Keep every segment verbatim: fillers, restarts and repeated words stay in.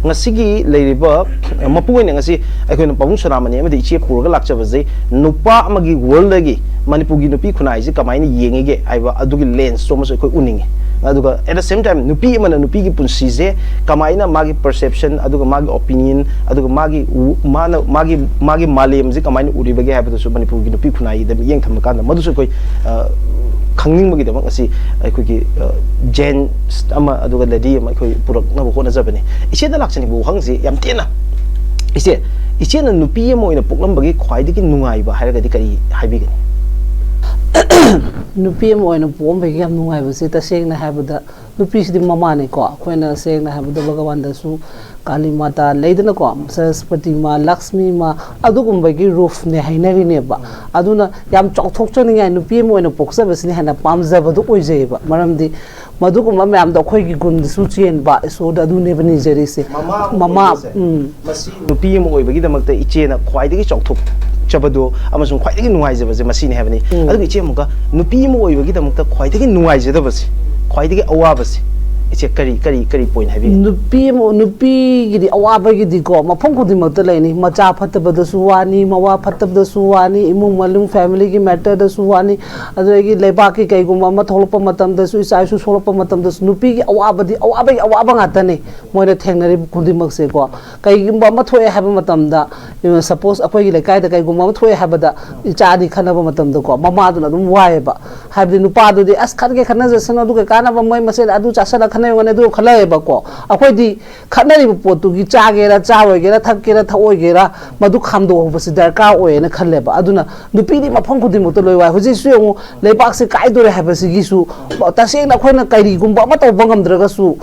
ꯉꯁꯤꯒꯤ ꯂꯩꯔꯤꯕ ꯃꯄꯨꯡ ꯑꯣꯏꯅ ꯉꯁꯤ ꯑꯩꯈꯣꯏꯅ ꯄꯥꯕꯨꯡ ꯁꯣꯅꯥꯃꯅꯤ ꯑꯃꯗꯤ ꯏꯆꯦ ꯄꯨꯔꯒ ꯂꯥꯛꯆꯕꯁꯦ, ꯅꯨꯄꯥ ꯑꯃꯒꯤ ꯋꯥꯔꯜꯗꯒꯤ ꯃꯅꯤꯄꯨꯔꯒꯤ ꯅꯨꯄꯤ ꯈꯨꯟꯅꯥꯏꯁꯦ ꯀꯃꯥꯏꯅ ꯌꯦꯡꯉꯤꯒꯦ ꯍꯥꯏꯕ ꯑꯗꯨꯒꯤ ꯂꯦꯟꯁꯇꯣ ꯑꯃꯁꯨ ꯑꯩꯈꯣꯏ ꯎꯅꯤꯡꯉꯤ꯫ ꯑꯗꯨꯒ at the same time ꯅꯨꯄꯤ ꯑꯃꯅ ꯅꯨꯄꯤꯒꯤ ꯄꯨꯟꯁꯤꯁꯦ ꯀꯃꯥꯏꯅ ꯃꯥꯒꯤ perception, ꯑꯗꯨꯒ ꯃꯥꯒꯤ opinion, ꯑꯗꯨꯒ ꯃꯥꯒꯤ ꯎ- ꯃꯥꯅ ꯃꯥꯒꯤ ꯃꯥꯒꯤ ꯃꯥꯂꯦꯝꯁꯦ ꯀꯃꯥꯏꯅ ꯎꯔꯤꯕꯒꯦ ꯍꯥꯏꯕꯗꯨꯁꯨ ꯃꯅꯤꯄꯨꯔꯒꯤ ꯅꯨꯄꯤ ꯈꯨꯟꯅꯥꯏꯒꯤꯗ ꯃꯤꯠꯌꯦꯡ ꯊꯝꯕ ꯀꯥꯟꯗ ꯃꯗꯨꯁꯨ ꯑꯩꯈꯣꯏ ꯑ, ꯈꯪꯅꯤꯡꯕꯒꯤꯗꯃꯛ ꯉꯁꯤ ꯑꯩꯈꯣꯏꯒꯤ ꯖꯦꯟꯁ ꯑꯃ ꯑꯗꯨꯒ ꯂꯦꯗꯤ ꯑꯃ ꯑꯩꯈꯣꯏ ꯄꯨꯔꯛꯅꯕ ꯍꯣꯠꯅꯖꯕꯅꯤ꯫ ꯏꯆꯦꯗ ꯂꯥꯛꯆꯅꯤꯡꯕ ꯋꯥꯍꯪꯁꯤ ꯌꯥꯝ ꯇꯦꯟꯅ, ꯏꯆꯦ, ꯏꯆꯦꯅ ꯅꯨꯄꯤ ꯑꯃ ꯑꯣꯏꯅ ꯄꯣꯛꯂꯝꯕꯒꯤ ꯈ꯭ꯋꯥꯏꯗꯒꯤ ꯅꯨꯡꯉꯥꯏꯕ ꯍꯥꯏꯔꯒꯗꯤ ꯀꯔꯤ ꯍꯥꯏꯕꯤꯒꯅꯤ? ꯅꯨꯄꯤ ꯑꯃ ꯑꯣꯏꯅ ꯄꯣꯛꯑꯝꯕꯒꯤ ꯌꯥꯝ ꯅꯨꯡꯉꯥꯏꯕꯁꯤ ꯇꯁꯦꯡꯅ ꯍꯥꯏꯕꯗ ꯅꯨꯄꯤꯁꯤꯗꯤ ꯃꯃꯥꯅꯤꯀꯣ꯫ ꯑꯩꯈꯣꯏꯅ ꯁꯦꯡꯅ ꯍꯥꯏꯕꯗ ꯚꯒꯋꯥꯟꯗꯁꯨ ꯀꯥꯂꯤ ꯃꯥꯇꯥ ꯂꯩꯗꯅꯀꯣ, ꯁꯔꯁꯄꯇꯤ ꯃꯥ, ꯂꯛꯁꯃꯤ ꯃꯥ, ꯑꯗꯨꯒꯨꯝꯕꯒꯤ ꯔꯨꯐꯅꯦ ꯍꯥꯏꯅꯔꯤꯅꯦꯕ꯫ ꯑꯗꯨꯅ ꯌꯥꯝ ꯆꯥꯎꯊꯣꯛꯆꯅꯤꯡꯉꯥꯏ ꯅꯨꯄꯤ ꯑꯃ ꯑꯣꯏꯅ ꯄꯣꯛꯆꯕꯁꯤꯅ ꯍꯦꯟꯅ ꯄꯥꯝꯖꯕꯗꯨ ꯑꯣꯏꯖꯩꯌꯦꯕ꯫ ꯃꯔꯝꯗꯤ ꯃꯗꯨꯒꯨꯝꯕ ꯃꯌꯥꯝꯗꯣ ꯑꯩꯈꯣꯏꯒꯤ ꯒꯨꯟꯗꯁꯨ ꯆꯦꯟꯕ, ꯏꯁꯣꯔꯗ ꯑꯗꯨꯅꯦꯕ ꯅꯤꯖꯔꯤꯁꯦ꯫ ꯃꯃꯥ ꯑꯃ ꯃꯃꯥ ꯑꯣꯏꯕꯁꯦ꯫ ꯎꯝ꯫ ꯃꯁꯤ ꯅꯨꯄꯤ ꯑꯃ ꯑꯣꯏꯕꯒꯤꯗꯃꯛꯇ ꯏꯆꯦꯅ ꯈ꯭ꯋꯥꯏꯗꯒꯤ ꯆꯥꯎꯊꯣꯛꯆꯕꯗꯣ ꯑꯃꯁꯨꯡ ꯈ꯭ꯋꯥꯏꯗꯒꯤ ꯅꯨꯡꯉꯥꯏꯖꯕꯁꯦ ꯃꯁꯤꯅꯤ ꯍꯥꯏꯕꯅꯤ꯫ ꯎꯝ꯫ ꯑꯗꯨꯒ ꯏꯆꯦ, ꯑꯃꯨꯛꯀ ꯅꯨꯄꯤ ꯑꯃ ꯑꯣꯏꯕꯒꯤꯗꯃꯛꯇ ꯈ꯭ꯋꯥꯏꯗꯒꯤ ꯅꯨꯡꯉꯥꯏꯖꯗꯕꯁꯦ, ꯈ꯭ꯋꯥꯏꯗꯒꯤ ꯑꯋꯥꯕꯁꯦ, ꯏꯆꯦ, ꯀꯔꯤ ꯀꯔꯤ ꯀꯔꯤ ꯄꯣꯏꯟ ꯍꯥꯏꯕꯤꯒꯅꯤ? ꯅꯨꯄꯤ ꯑꯃ, ꯅꯨꯄꯤꯒꯤꯗꯤ ꯑꯋꯥꯕꯒꯤꯗꯤꯀꯣ ꯃꯐꯝ ꯈꯨꯗꯤꯡꯃꯛꯇ ꯂꯩꯅꯤ꯫ ꯃꯆꯥ ꯐꯠꯇꯕꯗꯁꯨ ꯋꯥꯅꯤ, ꯃꯋꯥ ꯐꯠꯇꯕꯗꯁꯨ ꯋꯥꯅꯤ, ꯏꯃꯨꯡ ꯃꯅꯨꯡ ꯐꯦꯃꯤꯂꯤꯒꯤ ꯃꯦꯇꯔꯗꯁꯨ ꯋꯥꯅꯤ, ꯑꯗꯨꯗꯒꯤ ꯂꯩꯕꯥꯛꯀꯤ ꯀꯩꯒꯨꯝꯕ ꯑꯃ ꯊꯣꯛꯂꯛꯄ ꯃꯇꯝꯗꯁꯨ, ꯏꯆꯥ ꯏꯁꯨ ꯁꯣꯛꯂꯛꯄ ꯃꯇꯝꯗꯁꯨ ꯅꯨꯄꯤꯒꯤ ꯑꯋꯥꯕꯗꯤ ꯑꯋꯥꯕꯒꯤ ꯑꯋꯥꯕ ꯉꯥꯛꯇꯅꯤ ꯃꯣꯏꯅ ꯊꯦꯡꯅꯔꯤꯕ ꯈꯨꯗꯤꯡꯃꯛꯁꯦꯀꯣ꯫ ꯀꯩꯒꯨꯝꯕ ꯑꯃ ꯊꯣꯛꯑꯦ ꯍꯥꯏꯕ ꯃꯇꯝꯗ, ꯁꯄꯣꯁ ꯑꯩꯈꯣꯏꯒꯤ ꯂꯩꯀꯥꯏꯗ ꯀꯩꯒꯨꯝꯕ ꯑꯃ ꯊꯣꯛꯑꯦ ꯍꯥꯏꯕꯗ ꯏꯆꯥꯗꯤ ꯈꯟꯅꯕ ꯃꯇꯝꯗꯀꯣ ꯃꯃꯥꯗꯨꯅ ꯑꯗꯨꯝ ꯋꯥꯏꯑꯦꯕ꯫ ꯍꯥꯏꯕꯗꯤ ꯅꯨꯄꯥꯗꯨꯗꯤ ꯑꯁ ꯈꯠꯅꯒꯦ ꯈꯠꯅꯖꯁꯅꯨ, ꯑꯗꯨ ꯀꯩ ꯀꯥꯟꯅꯕ, ꯃꯣꯏ ꯃꯁꯦꯟ ꯑꯗꯨ ꯆꯥꯁꯜꯂ ꯈꯠꯅꯔꯝꯒꯅꯤ ꯑꯗꯨ ꯈꯜꯂꯛꯑꯦꯕꯀꯣ꯫ ꯑꯩꯈꯣꯏꯗꯤ ꯈꯠꯅꯔꯤꯕ ꯄꯣꯠꯇꯨꯒꯤ ꯆꯥꯒꯦꯔꯥ ꯆꯥꯔꯣꯏꯒꯦꯔꯥ ꯊꯛꯀꯦꯔꯥ ꯊꯛꯑꯣꯏꯒꯦꯔꯥ ꯃꯗꯨ ꯈꯥꯝꯗꯣꯛꯍꯧꯕꯁꯤ ꯗꯔꯀꯥꯔ ꯑꯣꯏꯌꯦꯅ ꯈꯜꯂꯦꯕ꯫ ꯑꯗꯨꯅ ꯅꯨꯄꯤꯗꯤ ꯃꯐꯝ ꯈꯨꯗꯤꯡꯃꯛꯇ ꯂꯣꯏ ꯋꯥꯏ꯫ ꯍꯧꯖꯤꯛꯁꯨ ꯌꯦꯡꯉꯨ, ꯂꯩꯕꯥꯛꯁꯦ ꯀꯥꯏꯗꯣꯔꯦ ꯍꯥꯏꯕꯁꯤꯒꯤꯁꯨ ꯇꯁꯦꯡꯅ ꯑꯩꯈꯣꯏꯅ ꯀꯔꯤꯒꯨꯝꯕ ꯑꯃ ꯇꯧꯕ ꯉꯝꯗ꯭ꯔꯒꯁꯨ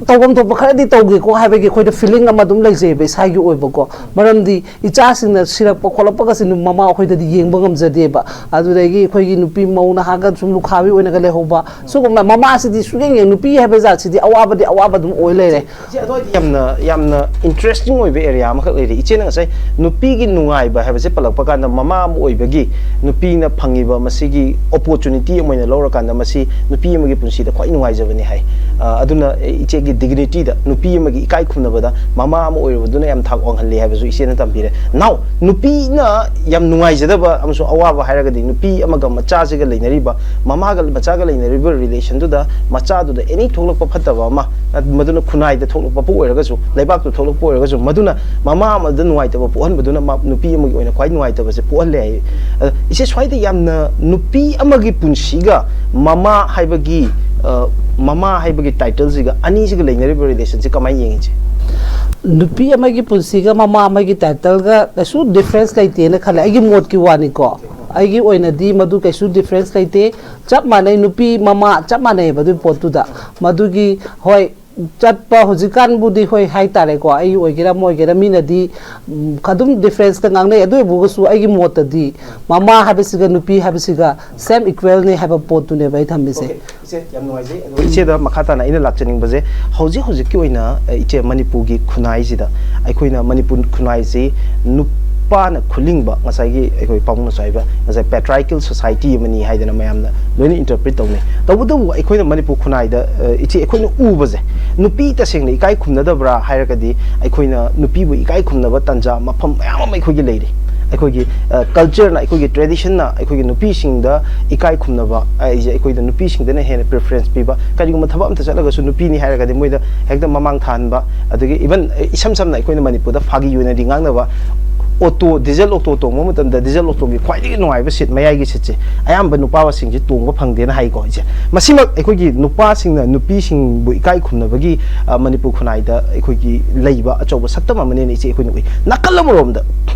ꯇꯧꯐꯝ ꯊꯣꯛꯄ ꯈꯔꯗꯤ ꯇꯧꯒꯦꯀꯣ ꯍꯥꯏꯕꯒꯤ ꯑꯩꯈꯣꯏꯗ ꯐꯤꯂꯤꯡ ꯑꯃ ꯑꯗꯨꯝ ꯂꯩꯖꯩꯑꯕ ꯏꯁꯥꯒꯤ ꯑꯣꯏꯕꯀꯣ꯫ ꯃꯔꯝꯗꯤ ꯏꯆꯥꯁꯤꯡꯅ ꯁꯤꯔꯛꯄ ꯈꯣꯠꯂꯛꯄꯒꯁꯦ ꯅꯨ- ꯃꯃꯥ ꯑꯩꯈꯣꯏꯗꯗꯤ ꯌꯦꯡꯕ ꯉꯝꯖꯗꯦꯕ꯫ ꯑꯗꯨꯗꯒꯤ ꯑꯩꯈꯣꯏꯒꯤ ꯅꯨꯄꯤ ꯃꯧ ꯅꯍꯥꯒ ꯁꯨꯝ ꯂꯨꯈꯥꯕꯤ ꯑꯣꯏꯅꯒ ꯂꯩꯍꯧꯕ ꯁꯤꯒꯨꯝꯕ ꯃꯃꯥꯁꯤꯗꯤ ꯁꯨꯡꯌꯦꯡ ꯌꯦꯡ ꯅꯨꯄꯤ ꯍꯥꯏꯕ ꯖꯥꯠꯁꯤꯗꯤ ꯑꯋꯥꯕꯗꯤ ꯑꯋꯥꯕ ꯑꯗꯨꯝ ꯑꯣꯏ ꯂꯩꯔꯦ꯫ ꯏꯆꯦ, ꯑꯗꯨꯋꯥꯏꯗ ꯌꯥꯝꯅ ꯌꯥꯝꯅ ꯏꯟꯇꯔꯦꯁꯇꯤꯡ ꯑꯣꯏꯕ ꯑꯦꯔꯤꯌꯥ ꯑꯃꯈꯛ ꯂꯩꯔꯦ꯫ ꯏꯆꯦꯅ ꯉꯁꯥꯏ ꯅꯨꯄꯤꯒꯤ ꯅꯨꯡꯉꯥꯏꯕ ꯍꯥꯏꯕꯁꯦ ꯄꯜꯂꯛꯄ ꯀꯥꯟꯗ ꯃꯃꯥ ꯑꯃ ꯑꯣꯏꯕꯒꯤ ꯅꯨꯄꯤꯅ ꯐꯪꯉꯤꯕ ꯃꯁꯤꯒꯤ ꯑꯣꯄꯣꯔꯆꯨꯅꯤꯇꯤ ꯑꯃ ꯑꯣꯏꯅ ꯂꯧꯔꯀꯥꯟꯗ ꯃꯁꯤ ꯅꯨꯄꯤ ꯑꯃꯒꯤ ꯄꯨꯟꯁꯤꯗ ꯈ꯭ꯋꯥꯏ ꯅꯨꯡꯉꯥꯏꯖꯕꯅꯤ ꯍꯥꯏ꯫ ꯑ, ꯑꯗꯨꯅ ꯏꯆꯦ ꯒꯤ ꯗꯤꯒꯅꯤꯇꯤꯗ, ꯅꯨꯄꯤ ꯑꯃꯒꯤ ꯏꯀꯥꯏ ꯈꯨꯝꯅꯕꯗ ꯃꯃꯥ ꯑꯃ ꯑꯣꯏꯔꯨꯕꯗꯨꯅ ꯌꯥꯝ ꯊꯥꯛ ꯋꯥꯡꯍꯜꯂꯤ ꯍꯥꯏꯕꯁꯨ ꯏꯆꯦꯅ ꯇꯝꯕꯤꯔꯦ꯫ ꯅꯥꯎ, ꯅꯨꯄꯤꯅ ꯌꯥꯝ ꯅꯨꯡꯉꯥꯏꯖꯗꯕ ꯑꯃꯁꯨꯡ ꯑꯋꯥꯕ ꯍꯥꯏꯔꯒꯗꯤ ꯅꯨꯄꯤ ꯑꯃꯒ ꯃꯆꯥꯁꯤꯒ ꯂꯩꯅꯔꯤꯕ, ꯃꯃꯥꯒ ꯃꯆꯥꯒ ꯂꯩꯅꯔꯤꯕ ꯔꯤꯂꯦꯁꯟꯗꯨꯗ ꯃꯆꯥꯗꯨꯗ ꯑꯦꯅꯤ ꯊꯣꯛꯂꯛꯄ ꯐꯠꯇꯕ ꯑꯃ, ꯃꯗꯨꯅ ꯈꯨꯟꯅꯥꯏꯗ ꯊꯣꯛꯂꯛꯄꯕꯨ ꯑꯣꯏꯔꯒꯁꯨ, ꯂꯩꯕꯥꯛꯇ ꯊꯣꯛꯂꯛꯄ ꯑꯣꯏꯔꯒꯁꯨ, ꯃꯗꯨꯅ ꯃꯃꯥ ꯑꯃꯗ ꯅꯨꯡꯉꯥꯏꯇꯕ ꯄꯣꯛꯍꯟꯕꯗꯨꯅ ꯃꯥ-, ꯅꯨꯄꯤ ꯑꯃꯒꯤ ꯑꯣꯏꯅ ꯈ꯭ꯋꯥꯏ ꯅꯨꯡꯉꯥꯏꯇꯕꯁꯦ ꯄꯣꯛꯍꯜꯂꯦ ꯍꯥꯏꯌꯦ꯫ ꯑꯗꯣ ꯏꯆꯦ, ꯁ꯭ꯋꯥꯏꯗ ꯌꯥꯝꯅ ꯅꯨꯄꯤ ꯑꯃꯒꯤ ꯄꯨꯟꯁꯤꯒ ꯃꯃꯥ ꯍꯥꯏꯕꯒꯤ, ꯑ, ꯃꯃꯥ ꯍꯥꯏꯕꯒꯤ ꯇꯥꯏꯇꯜꯁꯤꯒ ꯑꯅꯤꯁꯤꯒ ꯂꯩꯅꯔꯤꯕ ꯔꯤꯂꯦꯁꯟꯁꯦ ꯀꯃꯥꯏꯅ ꯌꯦꯡꯉꯤ ꯏꯆꯦ? ꯅꯨꯄꯤ ꯑꯃꯒꯤ ꯄꯨꯟꯁꯤꯒ ꯃꯃꯥ ꯑꯃꯒꯤ ꯇꯥꯏꯇꯜꯒ ꯀꯩꯁꯨ ꯗꯤꯐ꯭ꯔꯦꯟꯁ ꯂꯩꯇꯦꯅ ꯈꯜꯂꯦ, ꯑꯩꯒꯤ ꯃꯣꯠꯀꯤ ꯋꯥꯅꯤꯀꯣ꯫ ꯑꯩꯒꯤ ꯑꯣꯏꯅꯗꯤ ꯃꯗꯨ ꯀꯩꯁꯨ ꯗꯤꯐ꯭ꯔꯦꯟꯁ ꯂꯩꯇꯦ꯫ ꯆꯞ ꯃꯥꯟꯅꯩ, ꯅꯨꯄꯤ ꯃꯃꯥ ꯆꯞ ꯃꯥꯟꯅꯩꯌꯦꯕ ꯑꯗꯨꯒꯤ ꯄꯣꯠꯇꯨꯗ꯫ ꯃꯗꯨꯒꯤ, ꯍꯣꯏ, ꯆꯠꯄ ꯍꯧꯖꯤꯛꯀꯥꯟꯕꯨꯗꯤ, ꯍꯣꯏ, ꯍꯥꯏꯇꯥꯔꯦꯀꯣ, ꯑꯩ ꯑꯣꯏꯒꯦꯔꯥ ꯑꯃ ꯑꯣꯏꯒꯦꯔꯥ, ꯃꯤꯅꯗꯤ, ꯎꯝ, ꯑꯗꯨꯝ ꯗꯤꯐ꯭ꯔꯦꯟꯁꯇ ꯉꯥꯡꯅꯩ꯫ ꯑꯗꯨ ꯑꯣꯏꯕꯨꯒꯁꯨ ꯑꯩꯒꯤ ꯃꯣꯠꯇꯗꯤ ꯃꯃꯥ ꯍꯥꯏꯕꯁꯤꯒ ꯅꯨꯄꯤ ꯍꯥꯏꯕꯁꯤꯒ ꯁꯦꯝ ꯏꯀ꯭ꯋꯦꯜꯅꯤ ꯍꯥꯏꯕ ꯄꯣꯠꯇꯨꯅꯦꯕ ꯑꯩ ꯊꯝꯃꯤꯁꯦ꯫ ꯏꯆꯦ, ꯌꯥꯝ ꯅꯨꯡꯉꯥꯏꯖꯩ꯫ ꯑꯗꯣ ꯏꯆꯦꯗ ꯃꯈꯥ ꯇꯥꯅ ꯑꯩꯅ ꯂꯥꯛꯆꯅꯤꯡꯕꯁꯦ, ꯍꯧꯖꯤꯛ ꯍꯧꯖꯤꯛꯀꯤ ꯑꯣꯏꯅ, ꯑ, ꯏꯆꯦ, ꯃꯅꯤꯄꯨꯔꯒꯤ ꯈꯨꯟꯅꯥꯏꯁꯤꯗ, ꯑꯩꯈꯣꯏꯅ ꯃꯅꯤꯄꯨꯔ ꯈꯨꯟꯅꯥꯏꯁꯤ ꯅꯨꯄꯥꯅ ꯈꯨꯂꯤꯡꯕ, ꯉꯁꯥꯏꯒꯤ ꯑꯩꯈꯣꯏ ꯄꯥꯕꯨꯡꯅꯁꯨ ꯍꯥꯏꯕ, ꯉꯁꯥꯏ patriarchal society ꯑꯃꯅꯤ ꯍꯥꯏꯗꯅ ꯃꯌꯥꯝꯅ ꯂꯣꯏꯅ ꯏꯟꯇꯔꯄ꯭ꯔꯤꯠ ꯇꯧꯅꯩ꯫ ꯇꯧꯕꯇꯕꯨ ꯑꯩꯈꯣꯏꯅ ꯃꯅꯤꯄꯨꯔ ꯈꯨꯟꯅꯥꯏꯗ, ꯑ, ꯏꯆꯦ, ꯑꯩꯈꯣꯏꯅ ꯎꯕꯁꯦ, ꯅꯨꯄꯤ ꯇꯁꯦꯡꯅ ꯏꯀꯥꯏ ꯈꯨꯝꯅꯗꯕ꯭ꯔꯥ ꯍꯥꯏꯔꯒꯗꯤ, ꯑꯩꯈꯣꯏꯅ ꯅꯨꯄꯤꯕꯨ ꯏꯀꯥꯏ ꯈꯨꯝꯅꯕ ꯇꯥꯟꯖꯥ ꯃꯐꯝ ꯃꯌꯥꯝ ꯑꯃ ꯑꯩꯈꯣꯏꯒꯤ ꯂꯩꯔꯤ꯫ ꯑꯩꯈꯣꯏꯒꯤ, ꯑ, ꯀꯜꯆꯔꯅ, ꯑꯩꯈꯣꯏꯒꯤ ꯇ꯭ꯔꯦꯗꯤꯁꯟꯅ ꯑꯩꯈꯣꯏꯒꯤ ꯅꯨꯄꯤꯁꯤꯡꯗ ꯏꯀꯥꯏ ꯈꯨꯝꯅꯕ, ꯑ, ꯑꯩꯁꯦ, ꯑꯩꯈꯣꯏꯗ ꯅꯨꯄꯤꯁꯤꯡꯗꯅ ꯍꯦꯟꯅ ꯄ꯭ꯔꯤꯐꯔꯦꯟꯁ ꯄꯤꯕ꯫ ꯀꯔꯤꯒꯨꯝꯕ ꯊꯕꯛ ꯑꯝꯇ ꯆꯠꯂꯒꯁꯨ ꯅꯨꯄꯤꯅꯤ ꯍꯥꯏꯔꯒꯗꯤ ꯃꯣꯏꯗ ꯍꯦꯛꯇ ꯃꯃꯥꯡ ꯊꯥꯍꯟꯕ꯫ ꯑꯗꯒꯤ ꯏꯚꯟ, ꯑ, ꯏꯁꯝ ꯁꯝꯅ ꯑꯩꯈꯣꯏꯅ ꯃꯅꯤꯄꯨꯔꯗ ꯐꯥꯒꯤ ꯑꯣꯏꯅꯗꯤ ꯉꯥꯡꯅꯕ, ꯑꯣꯇꯣ, ꯗꯤꯖꯜ ꯑꯣꯇꯣ ꯇꯣꯡꯕ ꯃꯇꯝꯗ ꯗꯤꯖꯜ ꯑꯣꯇꯣꯒꯤ ꯈ꯭ꯋꯥꯏꯗꯒꯤ ꯅꯨꯡꯉꯥꯏꯕ ꯁꯤꯠ, ꯃꯌꯥꯏꯒꯤ ꯁꯤꯠꯁꯦ ꯑꯌꯥꯝꯕ ꯅꯨꯄꯥꯁꯤꯡꯁꯦ ꯇꯣꯡꯕ ꯐꯪꯗꯦꯅ ꯍꯥꯏꯀꯣ ꯏꯆꯦ꯫ ꯃꯁꯤꯃꯛ ꯑꯩꯈꯣꯏꯒꯤ ꯅꯨꯄꯥꯁꯤꯡꯅ ꯅꯨꯄꯤꯁꯤꯡꯕꯨ ꯏꯀꯥꯏ ꯈꯨꯝꯅꯕꯒꯤ, ꯑ, ꯃꯅꯤꯄꯨꯔ ꯈꯨꯟꯅꯥꯏꯗ ꯑꯩꯈꯣꯏꯒꯤ ꯂꯩꯕ ꯑꯆꯧꯕ ꯁꯛꯇꯝ ꯑꯃꯅꯦꯅ ꯏꯆꯦ ꯑꯩꯈꯣꯏꯅ ꯎꯏ꯫ ꯅꯥꯀꯜ ꯑꯃꯔꯣꯝꯗ,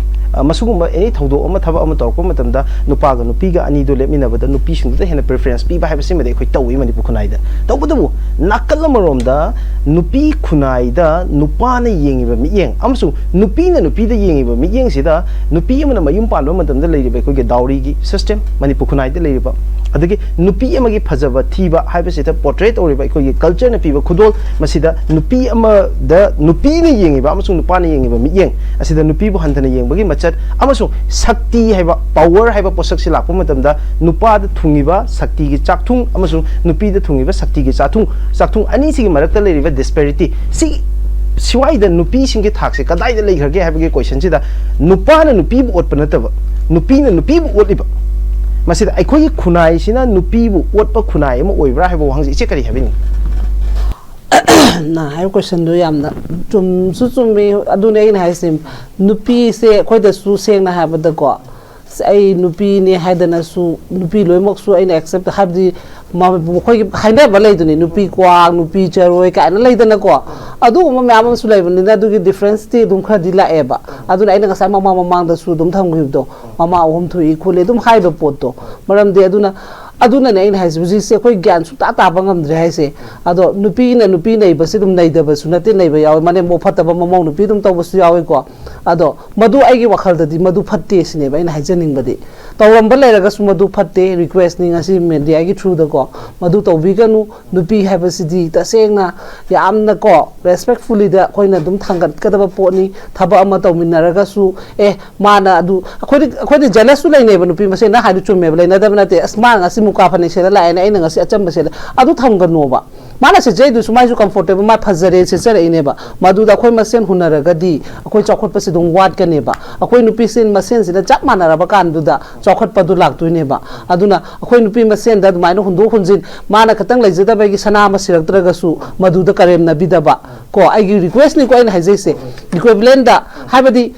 ꯑ, ꯃꯁꯤꯒꯨꯝꯕ ꯑꯦꯅꯤ ꯊꯧꯗꯣꯛ ꯑꯃ, ꯊꯕꯛ ꯑꯃ ꯇꯧꯔꯛꯄ ꯃꯇꯝꯗ ꯅꯨꯄꯥꯒ ꯅꯨꯄꯤꯒ ꯑꯅꯤꯗꯣ ꯂꯦꯞꯃꯤꯟꯅꯕꯗ ꯅꯨꯄꯤꯁꯤꯡꯗꯨꯗ ꯍꯦꯟꯅ ꯄ꯭ꯔꯤꯐꯔꯦꯟꯁ ꯄꯤꯕ ꯍꯥꯏꯕꯁꯤꯃꯗꯤ ꯑꯩꯈꯣꯏ ꯇꯧꯏ ꯃꯅꯤꯄꯨꯔ ꯈꯨꯟꯅꯥꯏꯗ꯫ ꯇꯧꯕꯇꯕꯨ ꯅꯥꯀꯜ ꯑꯃꯔꯣꯝꯗ ꯅꯨꯄꯤ ꯈꯨꯟꯅꯥꯏꯗ ꯅꯨꯄꯥꯅ ꯌꯦꯡꯉꯤꯕ ꯃꯤꯠꯌꯦꯡ ꯑꯃꯁꯨꯡ ꯅꯨꯄꯤꯅ ꯅꯨꯄꯤꯗ ꯌꯦꯡꯉꯤꯕ ꯃꯤꯠꯌꯦꯡꯁꯤꯗ, ꯅꯨꯄꯤ ꯑꯃꯅ ꯃꯌꯨꯝ ꯄꯥꯟꯕ ꯃꯇꯝꯗ ꯂꯩꯔꯤꯕ ꯑꯩꯈꯣꯏꯒꯤ ꯗꯥꯎꯔꯤꯒꯤ ꯁꯤꯁꯇꯦꯝ, ꯃꯅꯤꯄꯨꯔ ꯈꯨꯟꯅꯥꯏꯗ ꯂꯩꯔꯤꯕ, ꯑꯗꯒꯤ ꯅꯨꯄꯤ ꯑꯃꯒꯤ ꯐꯖꯕ ꯊꯤꯕ ꯍꯥꯏꯕꯁꯤꯗ ꯄꯣꯔꯇ꯭ꯔꯦꯠ ꯇꯧꯔꯤꯕ ꯑꯩꯈꯣꯏꯒꯤ ꯀꯜꯆꯔꯅ ꯄꯤꯕ ꯈꯨꯗꯣꯜ, ꯃꯁꯤꯗ ꯅꯨꯄꯤ ꯑꯃꯗ ꯅꯨꯄꯤꯅ ꯌꯦꯡꯉꯤꯕ ꯑꯃꯁꯨꯡ ꯅꯨꯄꯥꯅ ꯌꯦꯡꯉꯤꯕ ꯃꯤꯠꯌꯦꯡ ꯑꯁꯤꯗ ꯅꯨꯄꯤꯕꯨ ꯍꯟꯊꯅ ꯌꯦꯡꯕꯒꯤ ꯂꯤꯆꯠ ꯑꯃꯁꯨꯡ ꯁꯛꯇꯤ ꯍꯥꯏꯕ, ꯄꯋꯔ ꯍꯥꯏꯕ ꯄꯣꯠꯁꯛꯁꯤ ꯂꯥꯛꯄ ꯃꯇꯝꯗ ꯅꯨꯄꯥꯗ ꯊꯨꯡꯉꯤꯕ ꯁꯛꯇꯤꯒꯤ ꯆꯥꯛꯊꯨꯡ ꯑꯃꯁꯨꯡ ꯅꯨꯄꯤꯗ ꯊꯨꯡꯉꯤꯕ ꯁꯛꯇꯤꯒꯤ ꯆꯥꯛꯊꯨꯡ, ꯆꯥꯛꯊꯨꯡ ꯑꯅꯤꯁꯤꯒꯤ ꯃꯔꯛꯇ ꯂꯩꯔꯤꯕ ꯗꯤꯁꯄꯦꯔꯤꯇꯤ ꯁꯤ, ꯁ꯭ꯋꯥꯏꯗ ꯅꯨꯄꯤꯁꯤꯡꯒꯤ ꯊꯥꯛꯁꯦ ꯀꯗꯥꯏꯗ ꯂꯩꯈ꯭ꯔꯒꯦ ꯍꯥꯏꯕꯒꯤ ꯀꯣꯏꯁꯟꯁꯤꯗ, ꯅꯨꯄꯥꯅ ꯅꯨꯄꯤꯕꯨ ꯑꯣꯠꯄ ꯅꯠꯇꯕ, ꯅꯨꯄꯤꯅ ꯅꯨꯄꯤꯕꯨ ꯑꯣꯠꯂꯤꯕ꯫ ꯃꯁꯤꯗ ꯑꯩꯈꯣꯏꯒꯤ ꯈꯨꯟꯅꯥꯏꯁꯤꯅ ꯅꯨꯄꯤꯕꯨ ꯑꯣꯠꯄ ꯈꯨꯟꯅꯥꯏ ꯑꯃ ꯑꯣꯏꯕ꯭ꯔꯥ ꯍꯥꯏꯕ ꯋꯥꯍꯪꯁꯤ ꯏꯆꯦ ꯀꯔꯤ ꯍꯥꯏꯕꯤꯅꯤꯡꯉꯤ? ꯅꯪ ꯍꯥꯏꯔꯤꯕ ꯀꯣꯏꯁꯟꯗꯨ ꯌꯥꯝꯅ ꯆꯨꯝꯁꯨ ꯆꯨꯝꯃꯤ꯫ ꯑꯗꯨꯅꯦ ꯑꯩꯅ ꯍꯥꯏꯁꯦ, ꯅꯨꯄꯤꯁꯦ ꯑꯩꯈꯣꯏꯗꯁꯨ ꯁꯦꯡꯅ ꯍꯥꯏꯕꯗꯀꯣ, ꯑꯁ, ꯑꯩ ꯅꯨꯄꯤꯅꯦ ꯍꯥꯏꯗꯅꯁꯨ ꯅꯨꯄꯤ ꯂꯣꯏꯅꯃꯛꯁꯨ ꯑꯩꯅ ꯑꯦꯛꯁꯦꯞ, ꯍꯥꯏꯕꯗꯤ ꯃ- ꯃꯈꯣꯏꯒꯤ ꯍꯥꯏꯅꯕ ꯂꯩꯗꯨꯅꯤ, ꯅꯨꯄꯤ ꯀ꯭ꯋꯥꯛ, ꯅꯨꯄꯤ ꯆꯔꯣꯏ ꯀꯥꯏꯅ ꯂꯩꯗꯅꯀꯣ꯫ ꯑꯗꯨꯒꯨꯝꯕ ꯃꯌꯥꯝ ꯑꯃꯁꯨ ꯂꯩꯕꯅꯤꯅ ꯑꯗꯨꯒꯤ ꯗꯤꯐ꯭ꯔꯦꯟꯁꯇꯤ ꯑꯗꯨꯝ ꯈꯔꯗꯤ ꯂꯥꯛꯑꯦꯕ꯫ ꯑꯗꯨꯅ ꯑꯩꯅ ꯉꯁꯥꯏ ꯃꯃꯥꯡ ꯃꯃꯥꯡꯗꯁꯨ ꯑꯗꯨꯝ ꯊꯝꯈꯤꯕꯗꯣ, ꯃꯃꯥ ꯑꯍꯨꯝ ꯊꯣꯛꯏ ꯈꯣꯠꯂꯤ ꯑꯗꯨꯝ ꯍꯥꯏꯕ ꯄꯣꯠꯇꯣ꯫ ꯃꯔꯝꯗꯤ ꯑꯗꯨꯅ, ꯑꯗꯨꯅꯅꯦ ꯑꯩꯅ ꯍꯥꯏꯁꯦ, ꯍꯧꯖꯤꯛꯁꯦ ꯑꯩꯈꯣꯏ ꯒ꯭ꯌꯥꯟ ꯁꯨꯡꯇꯥ ꯇꯥꯕ ꯉꯝꯗ꯭ꯔꯦ ꯍꯥꯏꯁꯦ꯫ ꯑꯗꯣ ꯅꯨꯄꯤꯅ ꯅꯨꯄꯤ ꯅꯩꯕꯁꯦ ꯑꯗꯨꯝ ꯅꯩꯗꯕꯁꯨ ꯅꯠꯇꯦ, ꯅꯩꯕ ꯌꯥꯎꯋꯦ, ꯃꯅꯦꯝꯕꯣꯛ ꯐꯠꯇꯕ ꯃꯃꯧ ꯅꯨꯄꯤ ꯑꯗꯨꯝ ꯇꯧꯕꯁꯨ ꯌꯥꯎꯋꯦꯀꯣ꯫ ꯑꯗꯣ ꯃꯗꯨ ꯑꯩꯒꯤ ꯋꯥꯈꯜꯗꯗꯤ ꯃꯗꯨ ꯐꯠꯇꯦ ꯁꯤꯅꯦꯕ ꯑꯩꯅ ꯍꯥꯏꯖꯅꯤꯡꯕꯗꯤ꯫ ꯇꯧꯔꯝꯕ ꯂꯩꯔꯒꯁꯨ ꯃꯗꯨ ꯐꯠꯇꯦ, ꯔꯤꯀ꯭ꯋꯦꯁꯅꯤ ꯉꯁꯤ ꯃꯦꯗꯤꯌꯥꯒꯤ ꯊ꯭ꯔꯨꯗꯀꯣ, ꯃꯗꯨ ꯇꯧꯕꯤꯒꯅꯨ꯫ ꯅꯨꯄꯤ ꯍꯥꯏꯕꯁꯤꯗꯤ ꯇꯁꯦꯡꯅ ꯌꯥꯝꯅꯀꯣ ꯔꯦꯁꯄꯦꯛꯐꯨꯜꯂꯤꯗ ꯑꯩꯈꯣꯏꯅ ꯑꯗꯨꯝ ꯊꯥꯡꯒꯠꯀꯗꯕ ꯄꯣꯠꯅꯤ꯫ ꯊꯕꯛ ꯑꯃ ꯇꯧꯃꯤꯟꯅꯔꯒꯁꯨ, ꯑꯦ, ꯃꯥꯅ ꯑꯗꯨ, ꯑꯩꯈꯣꯏꯗꯤ, ꯑꯩꯈꯣꯏꯗꯤ ꯖꯦꯂꯁꯁꯨ ꯂꯩꯅꯩꯕ, ꯅꯨꯄꯤ ꯃꯁꯦꯟ꯫ ꯅꯪ ꯍꯥꯏꯗꯨ ꯆꯨꯝꯃꯦꯕ, ꯂꯩꯅꯗꯕ ꯅꯠꯇꯦ꯫ "ꯑꯁ, ꯃꯥ ꯉꯁꯤ ꯃꯨꯀꯥ ꯐꯅꯦꯛ ꯁꯦꯠꯂ ꯂꯥꯛꯑꯦꯅꯦ, ꯑꯩꯅ ꯉꯁꯤ ꯑꯆꯝꯕ ꯁꯦꯠꯂꯦ", ꯑꯗꯨ ꯊꯝꯒꯅꯣꯕ꯫ ꯃꯥꯅ ꯁꯦꯠꯆꯩꯗꯨꯁꯨ ꯃꯥꯏꯁꯨ ꯀꯝꯐꯣꯔꯇꯦꯕꯜ, ꯃꯥ ꯐꯖꯔꯦ ꯁꯦꯠꯆꯔꯛꯏꯅꯦꯕ꯫ ꯃꯗꯨꯗ ꯑꯩꯈꯣꯏ ꯃꯁꯦꯟ ꯍꯨꯟꯅꯔꯒꯗꯤ ꯑꯩꯈꯣꯏ ꯆꯥꯎꯈꯠꯄꯁꯦ ꯑꯗꯨꯝ ꯋꯥꯠꯀꯅꯦꯕ꯫ ꯑꯩꯈꯣꯏ ꯅꯨꯄꯤꯁꯦ ꯃꯁꯦꯟꯁꯤꯅ ꯆꯞ ꯃꯥꯟꯅꯔꯕ ꯀꯥꯟꯗꯨꯗ ꯆꯥꯎꯈꯠꯄꯗꯨ ꯂꯥꯛꯇꯣꯏꯅꯦꯕ꯫ ꯑꯗꯨꯅ ꯑꯩꯈꯣꯏ ꯅꯨꯄꯤ ꯃꯁꯦꯟꯗ ꯑꯗꯨꯃꯥꯏꯅ ꯍꯨꯟꯗꯣꯛ ꯍꯨꯟꯖꯤꯟ, ꯃꯥꯅ ꯈꯇꯪ ꯂꯩꯖꯗꯕꯒꯤ ꯁꯅꯥ ꯑꯃ ꯁꯤꯔꯛꯇ꯭ꯔꯒꯁꯨ ꯃꯗꯨꯗ ꯀꯔꯦꯝꯅꯕꯤꯗꯕ꯫ ꯀꯣ, ꯑꯩꯒꯤ ꯔꯤꯀ꯭ꯋꯦꯁꯅꯤꯀꯣ ꯑꯩꯅ ꯍꯥꯏꯖꯩꯁꯦ, ꯏꯀ꯭ꯋꯤꯕꯂꯦꯟꯗ, ꯍꯥꯏꯕꯗꯤ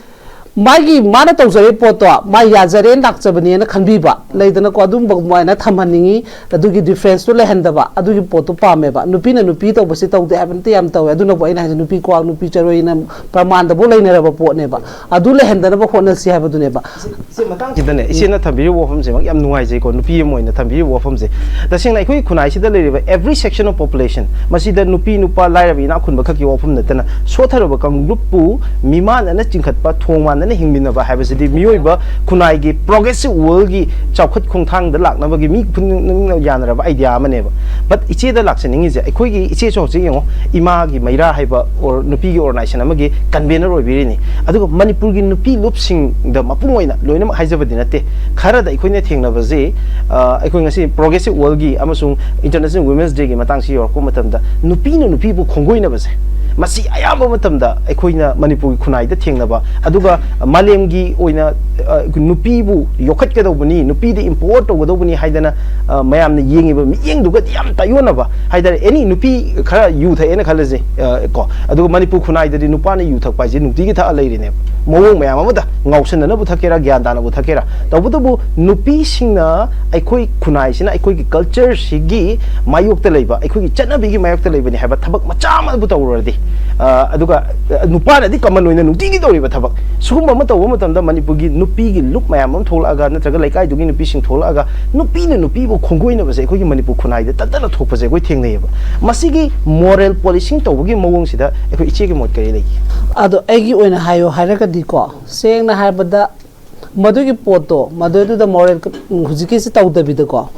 ꯃꯥꯒꯤ, ꯃꯥꯅ ꯇꯧꯖꯔꯤꯕ ꯄꯣꯠꯇꯣ ꯃꯥ ꯌꯥꯖꯔꯦꯅ ꯂꯥꯛꯆꯕꯅꯦꯅ ꯈꯟꯕꯤꯕ ꯂꯩꯗꯅꯀꯣ, ꯑꯗꯨꯝꯕ ꯑꯗꯨꯃꯥꯏꯅ ꯊꯝꯍꯟꯅꯤꯡꯉꯤ꯫ ꯑꯗꯨꯒꯤ ꯗꯤꯐ꯭ꯔꯦꯟꯁꯇꯣ ꯂꯩꯍꯟꯗꯕ, ꯑꯗꯨꯒꯤ ꯄꯣꯠꯇꯣ ꯄꯥꯝꯃꯦꯕ꯫ ꯅꯨꯄꯤꯅ ꯅꯨꯄꯤ ꯇꯧꯕꯁꯤ ꯇꯧꯗꯦ ꯍꯥꯏꯕ ꯅꯠꯇꯦ, ꯌꯥꯝ ꯇꯧꯋꯦ꯫ ꯑꯗꯨꯅꯕꯨ ꯑꯩꯅ ꯍꯥꯏꯁꯦ, ꯅꯨꯄꯤ ꯀ꯭ꯋꯥꯛ, ꯅꯨꯄꯤ ꯆꯔꯣꯏꯅ ꯄ꯭ꯔꯃꯥꯟꯗꯐꯥꯎ ꯂꯩꯅꯔꯕ ꯄꯣꯠꯅꯦꯕ꯫ ꯑꯗꯨ ꯂꯩꯍꯟꯗꯅꯕ ꯍꯣꯠꯅꯁꯤ ꯍꯥꯏꯕꯗꯨꯅꯦꯕ꯫ ꯏꯆꯦ, ꯃꯇꯥꯡꯁꯤꯗꯅꯦ, ꯏꯆꯦꯅ ꯊꯝꯕꯤꯔꯤꯕ ꯋꯥꯐꯝꯁꯤꯃꯛ ꯌꯥꯝ ꯅꯨꯡꯉꯥꯏꯖꯩꯀꯣ, ꯅꯨꯄꯤ ꯑꯃ ꯑꯣꯏꯅ ꯊꯝꯕꯤꯔꯤꯕ ꯋꯥꯐꯝꯁꯦ꯫ ꯇꯁꯦꯡꯅ ꯑꯩꯈꯣꯏꯒꯤ ꯈꯨꯟꯅꯥꯏꯁꯤꯗ ꯂꯩꯔꯤꯕ every section of population, ꯃꯁꯤꯗ ꯅꯨꯄꯤ, ꯅꯨꯄꯥ, ꯂꯥꯏꯔꯕ, ꯏꯅꯥꯛ ꯈꯨꯟꯕ ꯈꯛꯀꯤ ꯋꯥꯐꯝ ꯅꯠꯇꯅ, ꯁꯣꯠꯊꯔꯕ ꯀꯥꯡꯂꯨꯞꯄꯨ ꯃꯤꯃꯥꯟꯅꯅ ꯆꯤꯡꯈꯠꯄ, ꯊꯣꯡ ꯃꯥꯟꯅ ꯐꯖꯅ ꯍꯤꯡꯃꯤꯟꯅꯕ ꯍꯥꯏꯕꯁꯤꯗꯤ ꯃꯤꯑꯣꯏꯕ ꯈꯨꯟꯅꯥꯏꯒꯤ progressive worldꯒꯤ ꯆꯥꯎꯈꯠ ꯈꯣꯡꯊꯥꯡꯗ ꯂꯥꯛꯅꯕꯒꯤ ꯃꯤ ꯈꯨꯗꯤꯡꯃꯛꯅ ꯌꯥꯅꯔꯕ idea ꯑꯃꯅꯦꯕ꯫ But ꯏꯆꯦꯗ ꯂꯥꯛꯆꯅꯤꯡꯉꯤꯁꯦ, ꯑꯩꯈꯣꯏꯒꯤ ꯏꯆꯦꯁꯨ ꯍꯧꯖꯤꯛ ꯌꯦꯡꯉꯣ, ꯏꯃꯥꯒꯤ ꯃꯩꯔꯥ ꯍꯥꯏꯕ or ꯅꯨꯄꯤꯒꯤ organization ꯑꯃꯒꯤ convener ꯑꯣꯏꯕꯤꯔꯤꯅꯤ꯫ ꯑꯗꯨꯒ ꯃꯅꯤꯄꯨꯔꯒꯤ ꯅꯨꯄꯤ ꯂꯨꯞꯁꯤꯡꯗ ꯃꯄꯨꯡ ꯑꯣꯏꯅ, ꯂꯣꯏꯅꯃꯛ ꯍꯥꯏꯖꯕꯗꯤ ꯅꯠꯇꯦ, ꯈꯔꯗ ꯑꯩꯈꯣꯏꯅ ꯊꯦꯡꯅꯕꯁꯤ, ꯑ, ꯑꯩꯈꯣꯏ ꯉꯁꯤ progressive worldꯒꯤ ꯑꯃꯁꯨꯡ International Women's Dayꯒꯤ ꯃꯇꯥꯡꯁꯤ ꯌꯧꯔꯛꯄ ꯃꯇꯝꯗ, ꯅꯨꯄꯤꯅ ꯅꯨꯄꯤꯕꯨ ꯈꯣꯡꯒꯣꯏꯅꯕꯁꯦ, ꯃꯁꯤ ꯑꯌꯥꯝꯕ ꯃꯇꯝꯗ ꯑꯩꯈꯣꯏꯅ ꯃꯅꯤꯄꯨꯔꯒꯤ ꯈꯨꯟꯅꯥꯏꯗ ꯊꯦꯡꯅꯕ, ꯑꯗꯨꯒ ꯃꯥꯂꯦꯝꯒꯤ ꯑꯣꯏꯅ, ꯑ, ꯅꯨꯄꯤꯕꯨ ꯌꯣꯛꯈꯠꯀꯗꯧꯕꯅꯤ, ꯅꯨꯄꯤꯗ empower ꯇꯧꯒꯗꯧꯕꯅꯤ ꯍꯥꯏꯗꯅ, ꯑ, ꯃꯌꯥꯝꯅ ꯌꯦꯡꯉꯤꯕ ꯃꯤꯠꯌꯦꯡꯗꯨꯒꯗꯤ ꯌꯥꯝ ꯇꯥꯏꯑꯣꯟꯅꯕ ꯍꯥꯏꯇꯥꯔꯦ꯫ Any ꯅꯨꯄꯤ ꯈꯔ ꯌꯨ ꯊꯛꯑꯦꯅ ꯈꯜꯂꯁꯦ, ꯑ, ꯀꯣ, ꯑꯗꯨꯒ ꯃꯅꯤꯄꯨꯔ ꯈꯨꯟꯅꯥꯏꯗꯗꯤ ꯅꯨꯄꯥꯅ ꯌꯨ ꯊꯛꯄ ꯍꯥꯏꯁꯦ ꯅꯨꯡꯇꯤꯒꯤ ꯊꯛꯑ ꯂꯩꯔꯤꯅꯦꯕ, ꯃꯑꯣꯡ ꯃꯌꯥꯝ ꯑꯃꯗ, ꯉꯥꯎꯁꯟꯅꯅꯕꯕꯨ ꯊꯛꯀꯦꯔꯥ, ꯒ꯭ꯌꯥꯟ ꯇꯥꯅꯕꯨ ꯊꯛꯀꯦꯔꯥ꯫ ꯇꯧꯕꯇꯕꯨ ꯅꯨꯄꯤꯁꯤꯡꯅ ꯑꯩꯈꯣꯏ ꯈꯨꯟꯅꯥꯏꯁꯤꯅ ꯑꯩꯈꯣꯏꯒꯤ cultureꯁꯤꯒꯤ ꯃꯥꯌꯣꯛꯇ ꯂꯩꯕ, ꯑꯩꯈꯣꯏꯒꯤ ꯆꯠꯅꯕꯤꯒꯤ ꯃꯥꯌꯣꯛꯇ ꯂꯩꯕꯅꯤ ꯍꯥꯏꯕ ꯊꯕꯛ ꯃꯆꯥ ꯑꯃꯕꯨ ꯇꯧꯔꯨꯔꯗꯤ, ꯑ, ꯑꯗꯨꯒ, ꯑ, ꯅꯨꯄꯥꯅꯗꯤ common ꯑꯣꯏꯅ ꯅꯨꯡꯇꯤꯒꯤ ꯇꯧꯔꯤꯕ ꯊꯕꯛ, ꯁꯤꯒꯨꯝꯕ ꯑꯃ ꯇꯧꯕ ꯃꯇꯝꯗ ꯃꯅꯤꯄꯨꯔꯒꯤ ꯅꯨꯄꯤꯒꯤ ꯂꯨꯞ ꯃꯌꯥꯝ ꯑꯃ ꯊꯣꯛꯂꯛꯑꯒ, ꯅꯠꯇ꯭ꯔꯒ ꯂꯩꯀꯥꯏꯗꯨꯒꯤ ꯅꯨꯄꯤꯁꯤꯡ ꯊꯣꯛꯂꯛꯑꯒ, ꯅꯨꯄꯤꯅ ꯅꯨꯄꯤꯕꯨ ꯈꯣꯡꯒꯣꯏꯅꯕꯁꯦ ꯑꯩꯈꯣꯏꯒꯤ ꯃꯅꯤꯄꯨꯔ ꯈꯨꯟꯅꯥꯏꯗ ꯇꯠꯇꯅ ꯊꯣꯛꯄꯁꯦ ꯑꯩꯈꯣꯏ ꯊꯦꯡꯅꯩꯌꯦꯕ꯫ ꯃꯁꯤꯒꯤ moral policing ꯇꯧꯕꯒꯤ ꯃꯑꯣꯡꯁꯤꯗ ꯑꯩꯈꯣꯏ ꯏꯆꯦꯒꯤ ꯃꯣꯠ ꯀꯔꯤ ꯂꯩꯒꯦ? ꯑꯗꯣ ꯑꯩꯒꯤ ꯑꯣꯏꯅ ꯍꯥꯏꯌꯣ ꯍꯥꯏꯔꯒꯗꯤꯀꯣ, ꯁꯦꯡꯅ ꯍꯥꯏꯔꯕꯗ, ꯃꯗꯨꯒꯤ ꯄꯣꯠꯇꯣ, ꯃꯗꯨꯗꯨꯗ moral ꯀ-, ꯎꯝ, ꯍꯧꯖꯤꯛꯀꯤꯁꯤ ꯇꯧꯗꯕꯤꯗꯀꯣ,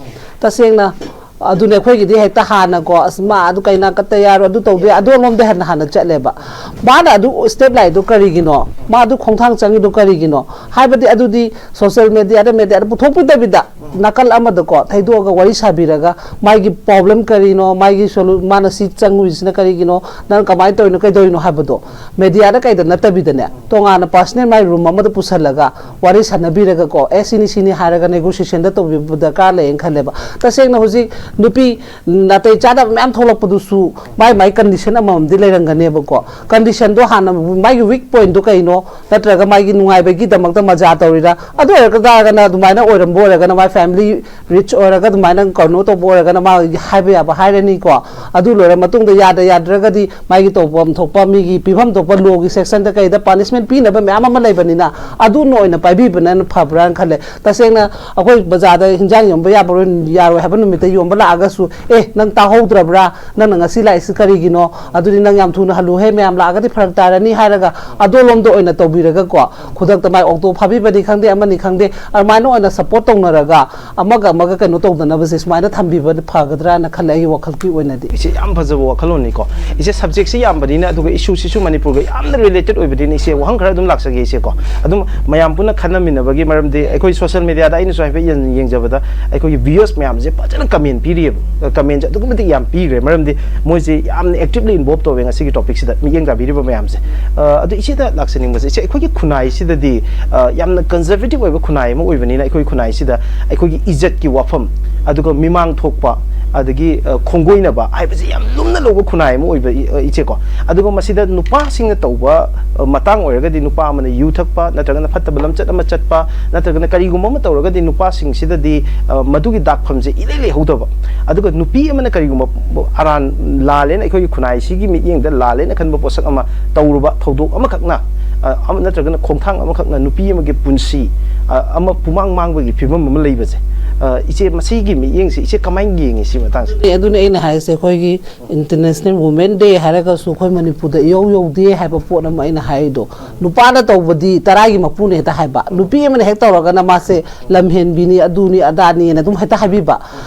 ꯇꯁꯦꯡꯅ ꯑꯗꯨꯅꯦ ꯑꯩꯈꯣꯏꯒꯤꯗꯤ ꯍꯦꯛꯇ ꯍꯥꯟꯅꯀꯣ, "ꯑꯁ, ꯃꯥ ꯑꯗꯨ ꯀꯩꯅ ꯀꯠꯇ ꯌꯥꯔꯣꯏ, ꯑꯗꯨ ꯇꯧꯗ ꯌꯥꯔꯣꯏ", ꯑꯗꯨꯔꯣꯝꯗ ꯍꯦꯟꯅ ꯍꯥꯟꯅ ꯆꯠꯂꯦꯕ꯫ ꯃꯥꯅ ꯑꯗꯨ step ꯂꯥꯛꯏꯗꯣ ꯀꯔꯤꯒꯤꯅꯣ? ꯃꯥ ꯑꯗꯨ ꯈꯣꯡꯊꯥꯡ ꯆꯪꯉꯤꯗꯣ ꯀꯔꯤꯒꯤꯅꯣ? ꯍꯥꯏꯕꯗꯤ ꯑꯗꯨꯗꯤ social mediaꯗ, mediaꯗ ꯄꯨꯊꯣꯛꯄꯤꯗꯕꯤꯗ, ꯅꯥꯀꯜ ꯑꯃꯗꯀꯣ ꯊꯩꯗꯣꯛꯑꯒ ꯋꯥꯔꯤ ꯁꯥꯕꯤꯔꯒ, ꯃꯥꯒꯤ problem ꯀꯔꯤꯅꯣ, ꯃꯥꯒꯤ solu-, ꯃꯥꯅ ꯁꯤ ꯆꯪꯉꯨꯔꯤꯁꯤꯅ ꯀꯔꯤꯒꯤꯅꯣ, ꯅꯪ ꯀꯃꯥꯏꯅ ꯇꯧꯔꯤꯅꯣ, ꯀꯩꯗꯧꯔꯤꯅꯣ ꯍꯥꯏꯕꯗꯣ mediaꯗ ꯀꯩꯗ ꯅꯠꯇꯕꯤꯗꯅꯦ, ꯇꯣꯉꯥꯟꯅ personal ꯃꯥꯏ room ꯑꯃꯗ ꯄꯨꯁꯜꯂꯒ ꯋꯥꯔꯤ ꯁꯥꯟꯅꯕꯤꯔꯒꯀꯣ, "ꯑꯦ, ꯁꯤꯅꯤ, ꯁꯤꯅꯤ" ꯍꯥꯏꯔꯒ negotiationꯗ ꯇꯧꯕꯤꯕ ꯗꯔꯀꯥꯔ ꯂꯩꯌꯦꯅ ꯈꯜꯂꯦꯕ꯫ ꯇꯁꯦꯡꯅ ꯍꯧꯖꯤꯛ ꯅꯨꯄꯤ ꯅꯥꯇꯩ ꯆꯥꯗꯕ ꯃꯌꯥꯝ ꯊꯣꯛꯂꯛꯄꯗꯨꯁꯨ ꯃꯥꯏ ꯃꯥꯏ condition ꯑꯃꯃꯝꯗꯤ ꯂꯩꯔꯝꯒꯅꯦꯕꯀꯣ꯫ Conditionꯗꯣ ꯍꯥꯟꯅ ꯃꯥꯒꯤ weak pointꯗꯣ ꯀꯩꯅꯣ, ꯅꯠꯇ꯭ꯔꯒ ꯃꯥꯒꯤ ꯅꯨꯡꯉꯥꯏꯕꯒꯤꯗꯃꯛꯇ ꯃꯖꯥ ꯇꯧꯔꯤꯔꯥ? ꯑꯗꯨ ꯑꯣꯏꯔꯒ ꯇꯥꯔꯒꯅ, ꯑꯗꯨꯃꯥꯏꯅ ꯑꯣꯏꯔꯝꯕ ꯑꯣꯏꯔꯒꯅ ꯃꯥꯏ ꯐꯦꯃꯤꯂꯤ ꯔꯤꯆ ꯑꯣꯏꯔꯒ ꯑꯗꯨꯃꯥꯏꯅ ꯀꯩꯅꯣ ꯇꯧꯕ ꯑꯣꯏꯔꯒꯅ ꯃꯥ ꯍꯥꯏꯕ ꯌꯥꯕ ꯍꯥꯏꯔꯅꯤꯀꯣ꯫ ꯑꯗꯨ ꯂꯣꯏꯔ ꯃꯇꯨꯡꯗ ꯌꯥꯗ ꯌꯥꯗ꯭ꯔꯒꯗꯤ ꯃꯥꯒꯤ ꯇꯧꯐꯝ ꯊꯣꯛꯄ, ꯃꯤꯒꯤ ꯄꯤꯐꯝ ꯊꯣꯛꯄ ꯂꯣꯒꯤ ꯁꯦꯛꯁꯟꯗ ꯀꯩꯗ ꯄꯥꯅꯤꯁꯃꯦꯟ ꯄꯤꯅꯕ ꯃꯌꯥꯝ ꯑꯃ ꯂꯩꯕꯅꯤꯅ, ꯑꯗꯨꯅ ꯑꯣꯏꯅ ꯄꯥꯏꯕꯤꯕꯅ ꯐꯕ꯭ꯔꯥꯅ ꯈꯜꯂꯦ꯫ ꯇꯁꯦꯡꯅ ꯑꯩꯈꯣꯏ ꯕꯖꯥꯔꯗ ꯍꯤꯟꯖꯥꯡ ꯌꯣꯟꯕ ꯌꯥꯕ, ꯌꯥꯔꯣꯏ ꯍꯥꯏꯕ ꯅꯨꯃꯤꯠꯇ ꯌꯣꯟꯕ ꯂꯥꯛꯑꯒꯁꯨ, "ꯑꯦ, ꯅꯪ ꯇꯥꯍꯧꯗ꯭ꯔꯕ꯭ꯔꯥ? ꯅꯪꯅ ꯉꯁꯤ ꯂꯥꯛꯏꯁꯤ ꯀꯔꯤꯒꯤꯅꯣ? ꯑꯗꯨꯗꯤ ꯅꯪ ꯌꯥꯝ ꯊꯨꯅ ꯍꯜꯂꯨꯍꯦ, ꯃꯌꯥꯝ ꯂꯥꯛꯑꯒꯗꯤ ꯐꯔꯛ ꯇꯥꯔꯅꯤ" ꯍꯥꯏꯔꯒ ꯑꯗꯣꯂꯣꯝꯗ ꯑꯣꯏꯅ ꯇꯧꯕꯤꯔꯒꯀꯣ, ꯈꯨꯗꯛꯇ ꯃꯥꯏ ꯑꯣꯛꯇꯣ ꯐꯥꯕꯤꯕꯅꯤ ꯈꯪꯗꯦ, ꯑꯃꯅꯤ ꯈꯪꯗꯦ, ꯑꯗꯨꯃꯥꯏꯅ ꯑꯣꯏꯅ ꯁꯞꯄꯣꯔꯠ ꯇꯧꯅꯔꯒ ꯑꯃꯒ ꯑꯃꯒ ꯀꯩꯅꯣ ꯇꯧꯗꯅꯕꯁꯦ ꯁꯨꯃꯥꯏꯅ ꯊꯝꯕꯤꯕ ꯐꯒꯗ꯭ꯔꯥꯅ ꯈꯜꯂꯦ, ꯑꯩꯒꯤ ꯋꯥꯈꯜꯒꯤ ꯑꯣꯏꯅꯗꯤ꯫ ꯏꯆꯦ, ꯌꯥꯝ ꯐꯖꯕ ꯋꯥꯈꯜꯂꯣꯟꯅꯤꯀꯣ꯫ ꯏꯆꯦ, ꯁꯕꯖꯦꯛꯁꯤ ꯌꯥꯝꯕꯅꯤꯅ, ꯑꯗꯨꯒ ꯏꯁꯨꯁꯤꯁꯨ ꯃꯅꯤꯄꯨꯔꯒ ꯌꯥꯝꯅ ꯔꯤꯂꯦꯇꯦꯠ ꯑꯣꯏꯕꯅꯤꯅ, ꯏꯆꯦ, ꯋꯥꯍꯪ ꯈꯔ ꯑꯗꯨꯝ ꯂꯥꯛꯆꯒꯦ, ꯏꯆꯦꯀꯣ꯫ ꯑꯗꯨꯝ ꯃꯌꯥꯝ ꯄꯨꯟꯅ ꯈꯟꯅꯃꯤꯟꯅꯕꯒꯤ ꯃꯔꯝꯗꯤ, ꯑꯩꯈꯣꯏ ꯁꯣꯁꯤꯌꯦꯜ ꯃꯦꯗꯤꯌꯥꯗ ꯑꯩꯅꯁꯨ ꯍꯥꯏꯐꯦꯠ ꯌꯦꯡ-, ꯌꯦꯡꯖꯕꯗ, ꯑꯩꯈꯣꯏꯒꯤ ꯚ꯭ꯌꯨꯁ ꯃꯌꯥꯝꯁꯦ ꯐꯖꯅ ꯀꯃꯦꯟ ꯄꯤꯔꯤꯑꯕ꯫ ꯀꯃꯦꯟꯁꯦ ꯑꯗꯨꯛꯀꯤ ꯃꯇꯤꯛ ꯌꯥꯝ ꯄꯤꯈ꯭ꯔꯦ, ꯃꯔꯝꯗꯤ ꯃꯣꯏꯁꯦ ꯌꯥꯝꯅ ꯑꯦꯛꯇꯤꯞꯂꯤ ꯏꯟꯚꯣꯜꯕ ꯇꯧꯋꯦ ꯉꯁꯤꯒꯤ ꯇꯣꯄꯤꯛꯁꯤꯗ, ꯃꯤꯠꯌꯦꯡ ꯇꯥꯕꯤꯔꯤꯕ ꯃꯌꯥꯝꯁꯦ꯫ ꯑ, ꯑꯗꯣ ꯏꯆꯦꯗ ꯂꯥꯛꯆꯅꯤꯡꯕꯁꯦ, ꯏꯆꯦ, ꯑꯩꯈꯣꯏꯒꯤ ꯈꯨꯟꯅꯥꯏꯁꯤꯗꯗꯤ, ꯑ, ꯌꯥꯝꯅ ꯀꯟꯖꯔꯕꯦꯇꯤꯕ ꯑꯣꯏꯕ ꯈꯨꯟꯅꯥꯏ ꯑꯃ ꯑꯣꯏꯕꯅꯤꯅ, ꯑꯩꯈꯣꯏ ꯈꯨꯟꯅꯥꯏꯁꯤꯗ ꯑꯩꯈꯣꯏꯒꯤ ꯏꯖꯠꯀꯤ ꯋꯥꯐꯝ, ꯑꯗꯨꯒ ꯃꯤꯃꯥꯡ ꯊꯣꯛꯄ, ꯑꯗꯒꯤ, ꯑ, ꯈꯣꯡꯒꯣꯏꯅꯕ ꯍꯥꯏꯕꯁꯤ ꯌꯥꯝ ꯂꯨꯝꯅ ꯂꯧꯕ ꯈꯨꯟꯅꯥꯏ ꯑꯃ ꯑꯣꯏꯕ, ꯏ-, ꯑ, ꯏꯆꯦꯀꯣ꯫ ꯑꯗꯨꯒ ꯃꯁꯤꯗ ꯅꯨꯄꯥꯁꯤꯡꯅ ꯇꯧꯕ, ꯑ, ꯃꯇꯥꯡ ꯑꯣꯏꯔꯒꯗꯤ, ꯅꯨꯄꯥ ꯑꯃꯅ ꯌꯨ ꯊꯛꯄ ꯅꯠꯇ꯭ꯔꯒꯅ ꯐꯠꯇꯕ ꯂꯝꯆꯠ ꯑꯃ ꯆꯠꯄ ꯅꯠꯇ꯭ꯔꯒꯅ ꯀꯔꯤꯒꯨꯝꯕ ꯑꯃ ꯇꯧꯔꯒꯗꯤ, ꯅꯨꯄꯥꯁꯤꯡꯁꯤꯗꯗꯤ, ꯑ, ꯃꯗꯨꯒꯤ ꯗꯥꯛꯐꯝꯁꯦ ꯏꯂꯩ ꯂꯩꯍꯧꯗꯕ꯫ ꯑꯗꯨꯒ ꯅꯨꯄꯤ ꯑꯃꯅ ꯀꯔꯤꯒꯨꯝꯕ ꯑꯔꯥꯟ ꯂꯥꯜꯂꯦꯅ, ꯑꯩꯈꯣꯏꯒꯤ ꯈꯨꯟꯅꯥꯏꯁꯤꯒꯤ ꯃꯤꯠꯌꯦꯡꯗ ꯂꯥꯜꯂꯦꯅ ꯈꯟꯕ ꯄꯣꯠꯁꯛ ꯑꯃ ꯇꯧꯔꯨꯕ ꯊꯧꯗꯣꯛ ꯑꯃꯈꯛꯅ, ꯑ, ꯑꯃ ꯅꯠꯇ꯭ꯔꯒꯅ ꯈꯣꯡꯊꯥꯡ ꯑꯃꯈꯛꯅ ꯅꯨꯄꯤ ꯑꯃꯒꯤ ꯄꯨꯟꯁꯤ, ꯑ, ꯑꯃ ꯄꯨꯃꯥꯡ ꯃꯥꯡꯕꯒꯤ ꯐꯤꯕꯝ ꯑꯃ ꯂꯩꯕꯁꯦ, ꯑ, ꯏꯆꯦ, ꯃꯁꯤꯒꯤ ꯃꯤꯠꯌꯦꯡꯁꯦ ꯏꯆꯦ ꯀꯃꯥꯏꯅ ꯌꯦꯡꯉꯤ ꯁꯤ ꯃꯇꯥꯡꯁꯤꯗ? ꯑꯗꯨꯅ ꯑꯩꯅ ꯍꯥꯏꯔꯤꯁꯦ, ꯑꯩꯈꯣꯏꯒꯤ ꯏꯟꯇꯔꯅꯦꯁꯅꯦꯜ ꯋꯨꯃꯦꯟ ꯗꯦ ꯍꯥꯏꯔꯒꯁꯨ ꯑꯩꯈꯣꯏ ꯃꯅꯤꯄꯨꯔꯗ ꯏꯌꯧ ꯌꯧꯗꯦ ꯍꯥꯏꯕ ꯄꯣꯠ ꯑꯃ ꯑꯩꯅ ꯍꯥꯏꯔꯤꯗꯣ꯫ ꯅꯨꯄꯥꯅ ꯇꯧꯕꯗꯤ ꯇꯔꯥꯒꯤ ꯃꯄꯨꯅ ꯍꯦꯛꯇ ꯍꯥꯏꯕ, ꯅꯨꯄꯤ ꯑꯃꯅ ꯍꯦꯛ ꯇꯧꯔꯒꯅ ꯃꯥꯁꯦ ꯂꯝꯍꯦꯟꯕꯤꯅꯤ, ꯑꯗꯨꯅꯤ ꯑꯗꯥꯅꯤꯅ ꯑꯗꯨꯝ ꯍꯦꯛꯇ ꯍꯥꯏꯕꯤꯕ꯫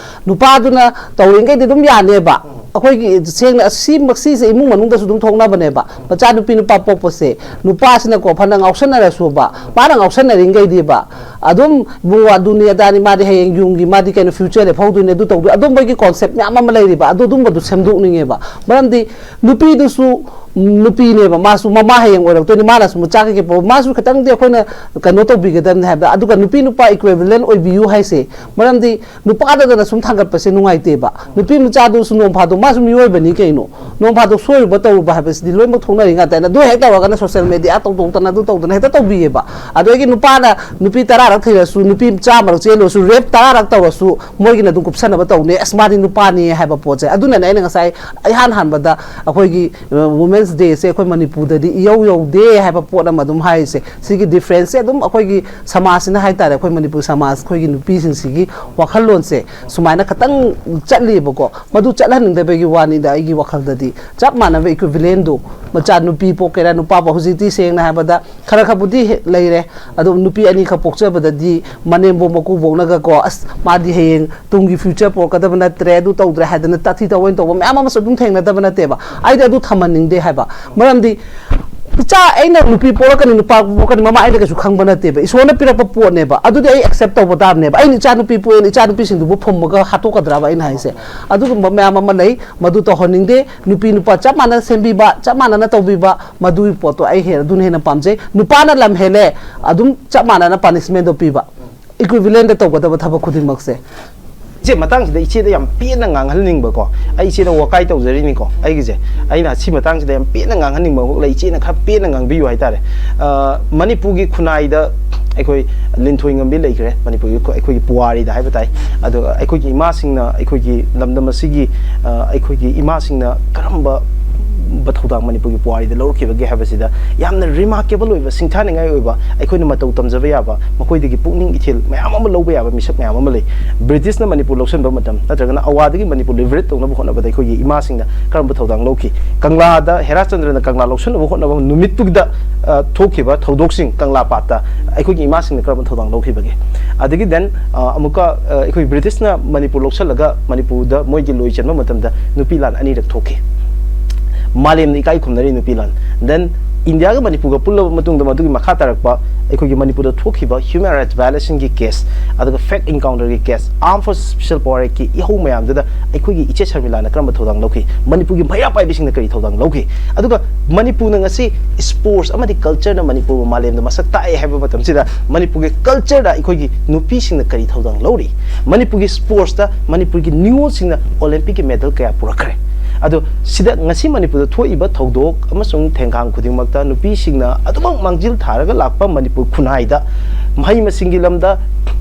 ꯅꯨꯄꯥꯗꯨꯅ ꯇꯧꯔꯤꯉꯩꯗꯤ ꯑꯗꯨꯝ ꯌꯥꯅꯦꯕ꯫ ꯑꯩꯈꯣꯏꯒꯤ ꯁꯦꯡꯅ ꯁꯤꯃꯛ-, ꯁꯤꯁꯦ ꯏꯃꯨꯡ ꯃꯅꯨꯡꯗꯁꯨ ꯑꯗꯨꯝ ꯊꯣꯛꯅꯕꯅꯦꯕ꯫ ꯃꯆꯥ ꯅꯨꯄꯤ ꯅꯨꯄꯥ ꯄꯣꯛꯄꯁꯦ, ꯅꯨꯄꯥꯁꯤꯅꯀꯣ ꯐꯅ ꯉꯥꯎꯁꯟꯅꯔꯁꯨꯕ, ꯃꯥꯅ ꯉꯥꯎꯁꯟꯅꯔꯤꯉꯩꯗꯤꯕ, ꯑꯗꯨꯝ "ꯏꯕꯨꯡꯉꯣ, ꯑꯗꯨꯅꯤ ꯑꯗꯥꯅꯤ, ꯃꯥꯗꯤ ꯍꯌꯦꯡ ꯌꯨꯝꯒꯤ, ꯃꯥꯗꯤ ꯀꯩꯅꯣ, ꯐ꯭ꯌꯨꯆꯔ ꯂꯦꯞꯍꯧꯗꯣꯏꯅꯦ, ꯑꯗꯨ ꯇꯧꯗꯣꯏ", ꯑꯗꯨꯝꯕꯒꯤ ꯀꯣꯟꯁꯦꯞ ꯃꯌꯥꯝ ꯑꯃ ꯂꯩꯔꯤꯕ꯫ ꯑꯗꯨ ꯑꯗꯨꯝꯕꯗꯨ ꯁꯦꯝꯗꯣꯛꯅꯤꯡꯉꯦꯕ꯫ ꯃꯔꯝꯗꯤ ꯅꯨꯄꯤꯗꯨꯁꯨ ꯅꯨꯄꯤꯅꯦꯕ, ꯃꯥꯁꯨ ꯃꯃꯥ ꯍꯌꯦꯡ ꯑꯣꯏꯔꯛꯇꯣꯏꯅꯤ, ꯃꯥꯅꯁꯨ ꯃꯆꯥ ꯀꯩꯀꯩ ꯄꯣꯛ-, ꯃꯥꯁꯨ ꯈꯤꯇꯪꯗꯤ ꯑꯩꯈꯣꯏꯅ ꯀꯩꯅꯣ ꯇꯧꯕꯤꯒꯗꯕꯅꯤ ꯍꯥꯏꯕꯗ, ꯑꯗꯨꯒ ꯅꯨꯄꯤ ꯅꯨꯄꯥ equivalent ꯑꯣꯏꯕꯤꯌꯨ ꯍꯥꯏꯁꯦ, ꯃꯔꯝꯗꯤ ꯅꯨꯄꯥꯗꯗꯅ ꯁꯨꯝ ꯊꯥꯡꯒꯠꯄꯁꯦ ꯅꯨꯡꯉꯥꯏꯇꯦꯕ꯫ ꯅꯨꯄꯤ ꯃꯆꯥꯗꯨꯁꯨ ꯅꯣꯡ ꯐꯥꯗꯣꯛ, ꯃꯥꯁꯨ ꯃꯤꯑꯣꯏꯕꯅꯤ ꯀꯩꯅꯣ, ꯅꯣꯡ ꯐꯥꯗꯣꯛ ꯁꯣꯏꯔꯨꯕ ꯇꯧꯔꯨꯕ ꯍꯥꯏꯕꯁꯤꯗꯤ ꯂꯣꯏꯅꯃꯛ ꯊꯣꯛꯅꯔꯤ ꯉꯥꯛꯇꯅꯤ꯫ ꯑꯗꯨ ꯍꯦꯛ ꯇꯧꯔꯒꯅ social media ꯇꯧꯊꯣꯛꯇꯅ ꯑꯗꯨ ꯇꯧꯗꯅ ꯍꯦꯛꯇ ꯇꯧꯕꯤꯌꯦꯕ꯫ ꯑꯗꯒꯤ ꯅꯨꯄꯥꯅ ꯅꯨꯄꯤ ꯇꯔꯥꯔꯛ ꯊꯤꯔꯁꯨ, ꯅꯨꯄꯤ ꯆꯥꯝꯃꯔꯛ ꯆꯦꯜꯂꯨꯔꯁꯨ, rape ꯇꯔꯥꯔꯛ ꯇꯧꯔꯁꯨ, ꯃꯣꯏꯒꯤꯅ ꯑꯗꯨꯝ ꯀꯨꯞꯁꯟꯅꯕ ꯇꯧꯅꯤ, "ꯑꯁ, ꯃꯥꯗꯤ ꯅꯨꯄꯥꯅꯤ" ꯍꯥꯏꯕ ꯄꯣꯠꯁꯦ꯫ ꯑꯗꯨꯅꯅꯦ ꯑꯩꯅ ꯉꯁꯥꯏ ꯏꯍꯥꯟ ꯍꯥꯟꯕꯗ ꯑꯩꯈꯣꯏꯒꯤ, ꯑ, Women's Dayꯁꯦ ꯑꯩꯈꯣꯏ ꯃꯅꯤꯄꯨꯔꯗꯗꯤ ꯏꯌꯧ ꯌꯧꯗꯦ ꯍꯥꯏꯕ ꯄꯣꯠ ꯑꯃ ꯑꯗꯨꯝ ꯍꯥꯏꯔꯤꯁꯦ꯫ ꯁꯤꯒꯤ differenceꯁꯦ ꯑꯗꯨꯝ ꯑꯩꯈꯣꯏꯒꯤ ꯁꯃꯥꯖꯁꯤꯅ ꯍꯥꯏꯇꯥꯔꯦ, ꯑꯩꯈꯣꯏ ꯃꯅꯤꯄꯨꯔ ꯁꯃꯥꯖ, ꯑꯩꯈꯣꯏꯒꯤ ꯅꯨꯄꯤꯁꯤꯡꯁꯤꯒꯤ ꯋꯥꯈꯜꯂꯣꯟꯁꯦ ꯁꯨꯃꯥꯏꯅ ꯈꯇꯪ ꯆꯠꯂꯤꯕꯀꯣ꯫ ꯃꯗꯨ ꯆꯠꯍꯟꯅꯤꯡꯗꯕꯒꯤ ꯋꯥꯅꯤꯗ, ꯑꯩꯒꯤ ꯋꯥꯈꯜꯗꯗꯤ ꯆꯞ ꯃꯥꯟꯅꯕ equivalentꯗꯣ, ꯃꯆꯥ ꯅꯨꯄꯤ ꯄꯣꯛꯀꯦꯔꯥ ꯅꯨꯄꯥ ꯄꯣꯛ-, ꯍꯧꯖꯤꯛꯇꯤ ꯁꯦꯡꯅ ꯍꯥꯏꯕꯗ ꯈꯔ ꯈꯔꯕꯨꯗꯤ ꯍꯦ-, ꯂꯩꯔꯦ꯫ ꯑꯗꯣ ꯅꯨꯄꯤ ꯑꯅꯤꯈꯛ ꯄꯣꯛꯆꯕꯗꯗꯤ ꯃꯅꯦꯝꯕꯣꯛ ꯃꯀꯨꯕꯣꯛꯅꯒꯀꯣ, "ꯑꯁ, ꯃꯥꯗꯤ ꯍꯌꯦꯡ ꯇꯨꯡꯒꯤ future ꯄꯣꯔꯛꯀꯗꯕ ꯅꯠꯇ꯭ꯔꯦ, ꯑꯗꯨ ꯇꯧꯗ꯭ꯔꯦ" ꯍꯥꯏꯗꯅ ꯇꯥꯊꯤ ꯇꯥꯑꯣꯏꯅ ꯇꯧꯕ ꯃꯌꯥꯝ ꯑꯃꯁꯨ ꯑꯗꯨꯝ ꯊꯦꯡꯅꯗꯕ ꯅꯠꯇꯦꯕ꯫ ꯑꯩꯗꯤ ꯑꯗꯨ ꯊꯝꯍꯟꯅꯤꯡꯗꯦ ꯍꯥꯏꯕ꯫ ꯃꯔꯝꯗꯤ ꯏꯆꯥ, ꯑꯩꯅ ꯅꯨꯄꯤ ꯄꯣꯛꯂꯛꯀꯅꯤ, ꯅꯨꯄꯥ ꯄꯣꯛꯂꯛꯀꯅꯤ, ꯃꯃꯥ ꯑꯩꯅ ꯀꯩꯁꯨ ꯈꯪꯕ ꯅꯠꯇꯦꯕ꯫ ꯏꯁꯣꯔꯅ ꯄꯤꯔꯛꯄ ꯄꯣꯠꯅꯦꯕ꯫ ꯑꯗꯨꯗꯤ ꯑꯩ accept ꯇꯧꯕ ꯇꯥꯕꯅꯦꯕ꯫ ꯑꯩꯅ ꯏꯆꯥ ꯅꯨꯄꯤ ꯄꯣꯛꯑꯦꯅ ꯏꯆꯥ ꯅꯨꯄꯤꯁꯤꯡꯗꯨꯕꯨ ꯐꯨꯝꯃꯒ ꯍꯥꯠꯇꯣꯛꯀꯗ꯭ꯔꯕ ꯑꯩꯅ ꯍꯥꯏꯁꯦ? ꯑꯗꯨꯒꯨꯝꯕ ꯃꯌꯥꯝ ꯑꯃ ꯂꯩ, ꯃꯗꯨ ꯇꯧꯍꯟꯅꯤꯡꯗꯦ꯫ ꯅꯨꯄꯤ ꯅꯨꯄꯥ ꯆꯞ ꯃꯥꯟꯅꯅ ꯁꯦꯝꯕꯤꯕ, ꯆꯞ ꯃꯥꯟꯅꯅ ꯇꯧꯕꯤꯕ, ꯃꯗꯨꯒꯤ ꯄꯣꯠꯇꯣ ꯑꯩ ꯍꯦꯟꯅ, ꯑꯗꯨꯅ ꯍꯦꯟꯅ ꯄꯥꯝꯖꯩ꯫ ꯅꯨꯄꯥꯅ ꯂꯝ ꯍꯦꯜꯂꯦ, ꯑꯗꯨꯝ ꯆꯞ ꯃꯥꯟꯅꯅ punishmentꯗꯣ ꯄꯤꯕ꯫ Equivalentꯗ ꯇꯧꯒꯗꯕ ꯊꯕꯛ ꯈꯨꯗꯤꯡꯃꯛꯁꯦ꯫ ꯏꯆꯦ, ꯃꯇꯥꯡꯁꯤꯗ ꯏꯆꯦꯗ ꯌꯥꯝ ꯄꯦꯟꯅ ꯉꯥꯡꯍꯟꯅꯤꯡꯕꯀꯣ, ꯑꯩ ꯏꯆꯦꯗ ꯋꯥꯀꯥꯏ ꯇꯧꯖꯔꯤꯅꯤꯀꯣ꯫ ꯑꯩꯒꯤꯁꯦ, ꯑꯩꯅ ꯁꯤ ꯃꯇꯥꯡꯁꯤꯗ ꯌꯥꯝ ꯄꯦꯟꯅ ꯉꯥꯡꯍꯟꯅꯤꯡꯕ ꯑꯃꯈꯛ ꯂꯩ, ꯏꯆꯦꯅ ꯈꯔ ꯄꯦꯟꯅ ꯉꯥꯡꯕꯤꯌꯨ ꯍꯥꯏꯇꯥꯔꯦ꯫ ꯑ, ꯃꯅꯤꯄꯨꯔꯒꯤ ꯈꯨꯟꯅꯥꯏꯗ ꯑꯩꯈꯣꯏ ꯂꯤꯟꯊꯣꯏ ꯉꯝꯕꯤ ꯂꯩꯈ꯭ꯔꯦ, ꯃꯅꯤꯄꯨꯔꯒꯤ ꯈꯨ-, ꯑꯩꯈꯣꯏꯒꯤ ꯄꯨꯋꯥꯔꯤꯗ ꯍꯥꯏꯕ ꯇꯥꯏ꯫ ꯑꯗꯣ ꯑꯩꯈꯣꯏꯒꯤ ꯏꯃꯥꯁꯤꯡꯅ ꯑꯩꯈꯣꯏꯒꯤ ꯂꯝꯗꯝ ꯑꯁꯤꯒꯤ, ꯑ, ꯑꯩꯈꯣꯏꯒꯤ ꯏꯃꯥꯁꯤꯡꯅ ꯀꯔꯝꯕ ꯊꯧꯗꯥꯡ ꯃꯅꯤꯄꯨꯔꯒꯤ ꯄꯨꯋꯥꯔꯤꯗ ꯂꯧꯔꯛꯈꯤꯕꯒꯦ ꯍꯥꯏꯕꯁꯤꯗ ꯌꯥꯝꯅ remarkable ꯑꯣꯏꯕ, ꯁꯤꯡꯊꯥꯅꯤꯡꯉꯥꯏ ꯑꯣꯏꯕ, ꯑꯩꯈꯣꯏꯅ ꯃꯇꯧ ꯇꯝꯖꯕ ꯌꯥꯕ, ꯃꯈꯣꯏꯗꯒꯤ ꯄꯨꯛꯅꯤꯡ ꯏꯊꯤꯜ ꯃꯌꯥꯝ ꯑꯃ ꯂꯧꯕ ꯌꯥꯕ ꯃꯤꯁꯛ ꯃꯌꯥꯝ ꯑꯃ ꯂꯩ꯫ ꯕ꯭ꯔꯤꯇꯤꯁꯅ ꯃꯅꯤꯄꯨꯔ ꯂꯧꯁꯤꯟꯕ ꯃꯇꯝ, ꯅꯠꯇ꯭ꯔꯒꯅ ꯑꯋꯥꯗꯒꯤ ꯃꯅꯤꯄꯨꯔ liberate ꯇꯧꯅꯕ ꯍꯣꯠꯅꯕꯗ ꯑꯩꯈꯣꯏꯒꯤ ꯏꯃꯥꯁꯤꯡꯅ ꯀꯔꯝꯕ ꯊꯧꯗꯥꯡ ꯂꯧꯈꯤ? ꯀꯪꯂꯥꯗ ꯍꯦꯔꯥꯆꯟꯗ꯭ꯔꯅ ꯀꯪꯂꯥ ꯂꯧꯁꯤꯟꯅꯕ ꯍꯣꯠꯅꯕ ꯅꯨꯃꯤꯠꯇꯨꯗ, ꯑ, ꯊꯣꯛꯈꯤꯕ ꯊꯧꯗꯣꯛꯁꯤꯡ, ꯀꯪꯂꯥ ꯄꯥꯠꯇ ꯑꯩꯈꯣꯏꯒꯤ ꯏꯃꯥꯁꯤꯡꯅ ꯀꯔꯝꯕ ꯊꯧꯗꯥꯡ ꯂꯧꯈꯤꯕꯒꯦ? ꯑꯗꯒꯤ then, ꯑ, ꯑꯃꯨꯛꯀ, ꯑ, ꯑꯩꯈꯣꯏ ꯕ꯭ꯔꯤꯇꯤꯁꯅ ꯃꯅꯤꯄꯨꯔ ꯂꯧꯁꯤꯜꯂꯒ ꯃꯅꯤꯄꯨꯔꯗ ꯃꯣꯏꯒꯤ ꯂꯣꯏ ꯆꯟꯕ ꯃꯇꯝꯗ ꯅꯨꯄꯤ ꯂꯥꯟ ꯑꯅꯤꯔꯛ ꯊꯣꯛꯈꯤ꯫ ꯃꯥꯂꯦꯝꯅ ꯏꯀꯥꯏ ꯈꯨꯝꯅꯔꯤ ꯅꯨꯄꯤ ꯂꯥꯟ꯫ Then ꯏꯟꯗꯤꯌꯥꯒ ꯃꯅꯤꯄꯨꯔꯒ ꯄꯨꯜꯂꯕ ꯃꯇꯨꯡꯗ ꯃꯗꯨꯒꯤ ꯃꯈꯥ ꯇꯥꯔꯛꯄ ꯑꯩꯈꯣꯏꯒꯤ ꯃꯅꯤꯄꯨꯔꯗ ꯊꯣꯛꯈꯤꯕ human rights violationꯒꯤ case, ꯑꯗꯨꯒ fake encounterꯒꯤ case, armed forces special powerꯒꯤ case, ꯏꯍꯧ ꯃꯌꯥꯝꯗꯨꯗ ꯑꯩꯈꯣꯏꯒꯤ ꯏꯆꯦ ꯁꯔꯃꯤꯂꯥꯅ ꯀꯔꯝꯕ ꯊꯧꯗꯥꯡ ꯂꯧꯈꯤ, ꯃꯅꯤꯄꯨꯔꯒꯤ ꯃꯩꯔꯥ ꯄꯥꯏꯕꯤꯁꯤꯡꯅ ꯀꯔꯤ ꯊꯧꯗꯥꯡ ꯂꯧꯈꯤ, ꯑꯗꯨꯒ ꯃꯅꯤꯄꯨꯔꯅ ꯉꯁꯤ sports ꯑꯃꯗꯤ cultureꯅ ꯃꯅꯤꯄꯨꯔꯕꯨ ꯃꯥꯂꯦꯝꯗ ꯃꯁꯛ ꯇꯥꯛꯑꯦ ꯍꯥꯏꯕ ꯃꯇꯝꯁꯤꯗ ꯃꯅꯤꯄꯨꯔꯒꯤ cultureꯗ ꯑꯩꯈꯣꯏꯒꯤ ꯅꯨꯄꯤꯁꯤꯡꯅ ꯀꯔꯤ ꯊꯧꯗꯥꯡ ꯂꯧꯔꯤ, ꯃꯅꯤꯄꯨꯔꯒꯤ sportsꯇ ꯃꯅꯤꯄꯨꯔꯒꯤ ꯅꯤꯉꯣꯜꯁꯤꯡꯅ Olympicꯀꯤ medal ꯀꯌꯥ ꯄꯨꯔꯛꯈ꯭ꯔꯦ꯫ ꯑꯗꯣ ꯁꯤꯗ ꯉꯁꯤ ꯃꯅꯤꯄꯨꯔꯗ ꯊꯣꯛꯏꯕ ꯊꯧꯗꯣꯛ ꯑꯃꯁꯨꯡ ꯊꯦꯡꯈꯥꯡ ꯈꯨꯗꯤꯡꯃꯛꯇ ꯅꯨꯄꯤꯁꯤꯡꯅ ꯑꯗꯨꯃꯛ ꯃꯥꯡꯖꯤꯜ ꯊꯥꯔꯒ ꯂꯥꯛꯄ ꯃꯅꯤꯄꯨꯔ ꯈꯨꯟꯅꯥꯏꯗ ꯃꯍꯩ ꯃꯁꯤꯡꯒꯤ ꯂꯝꯗ,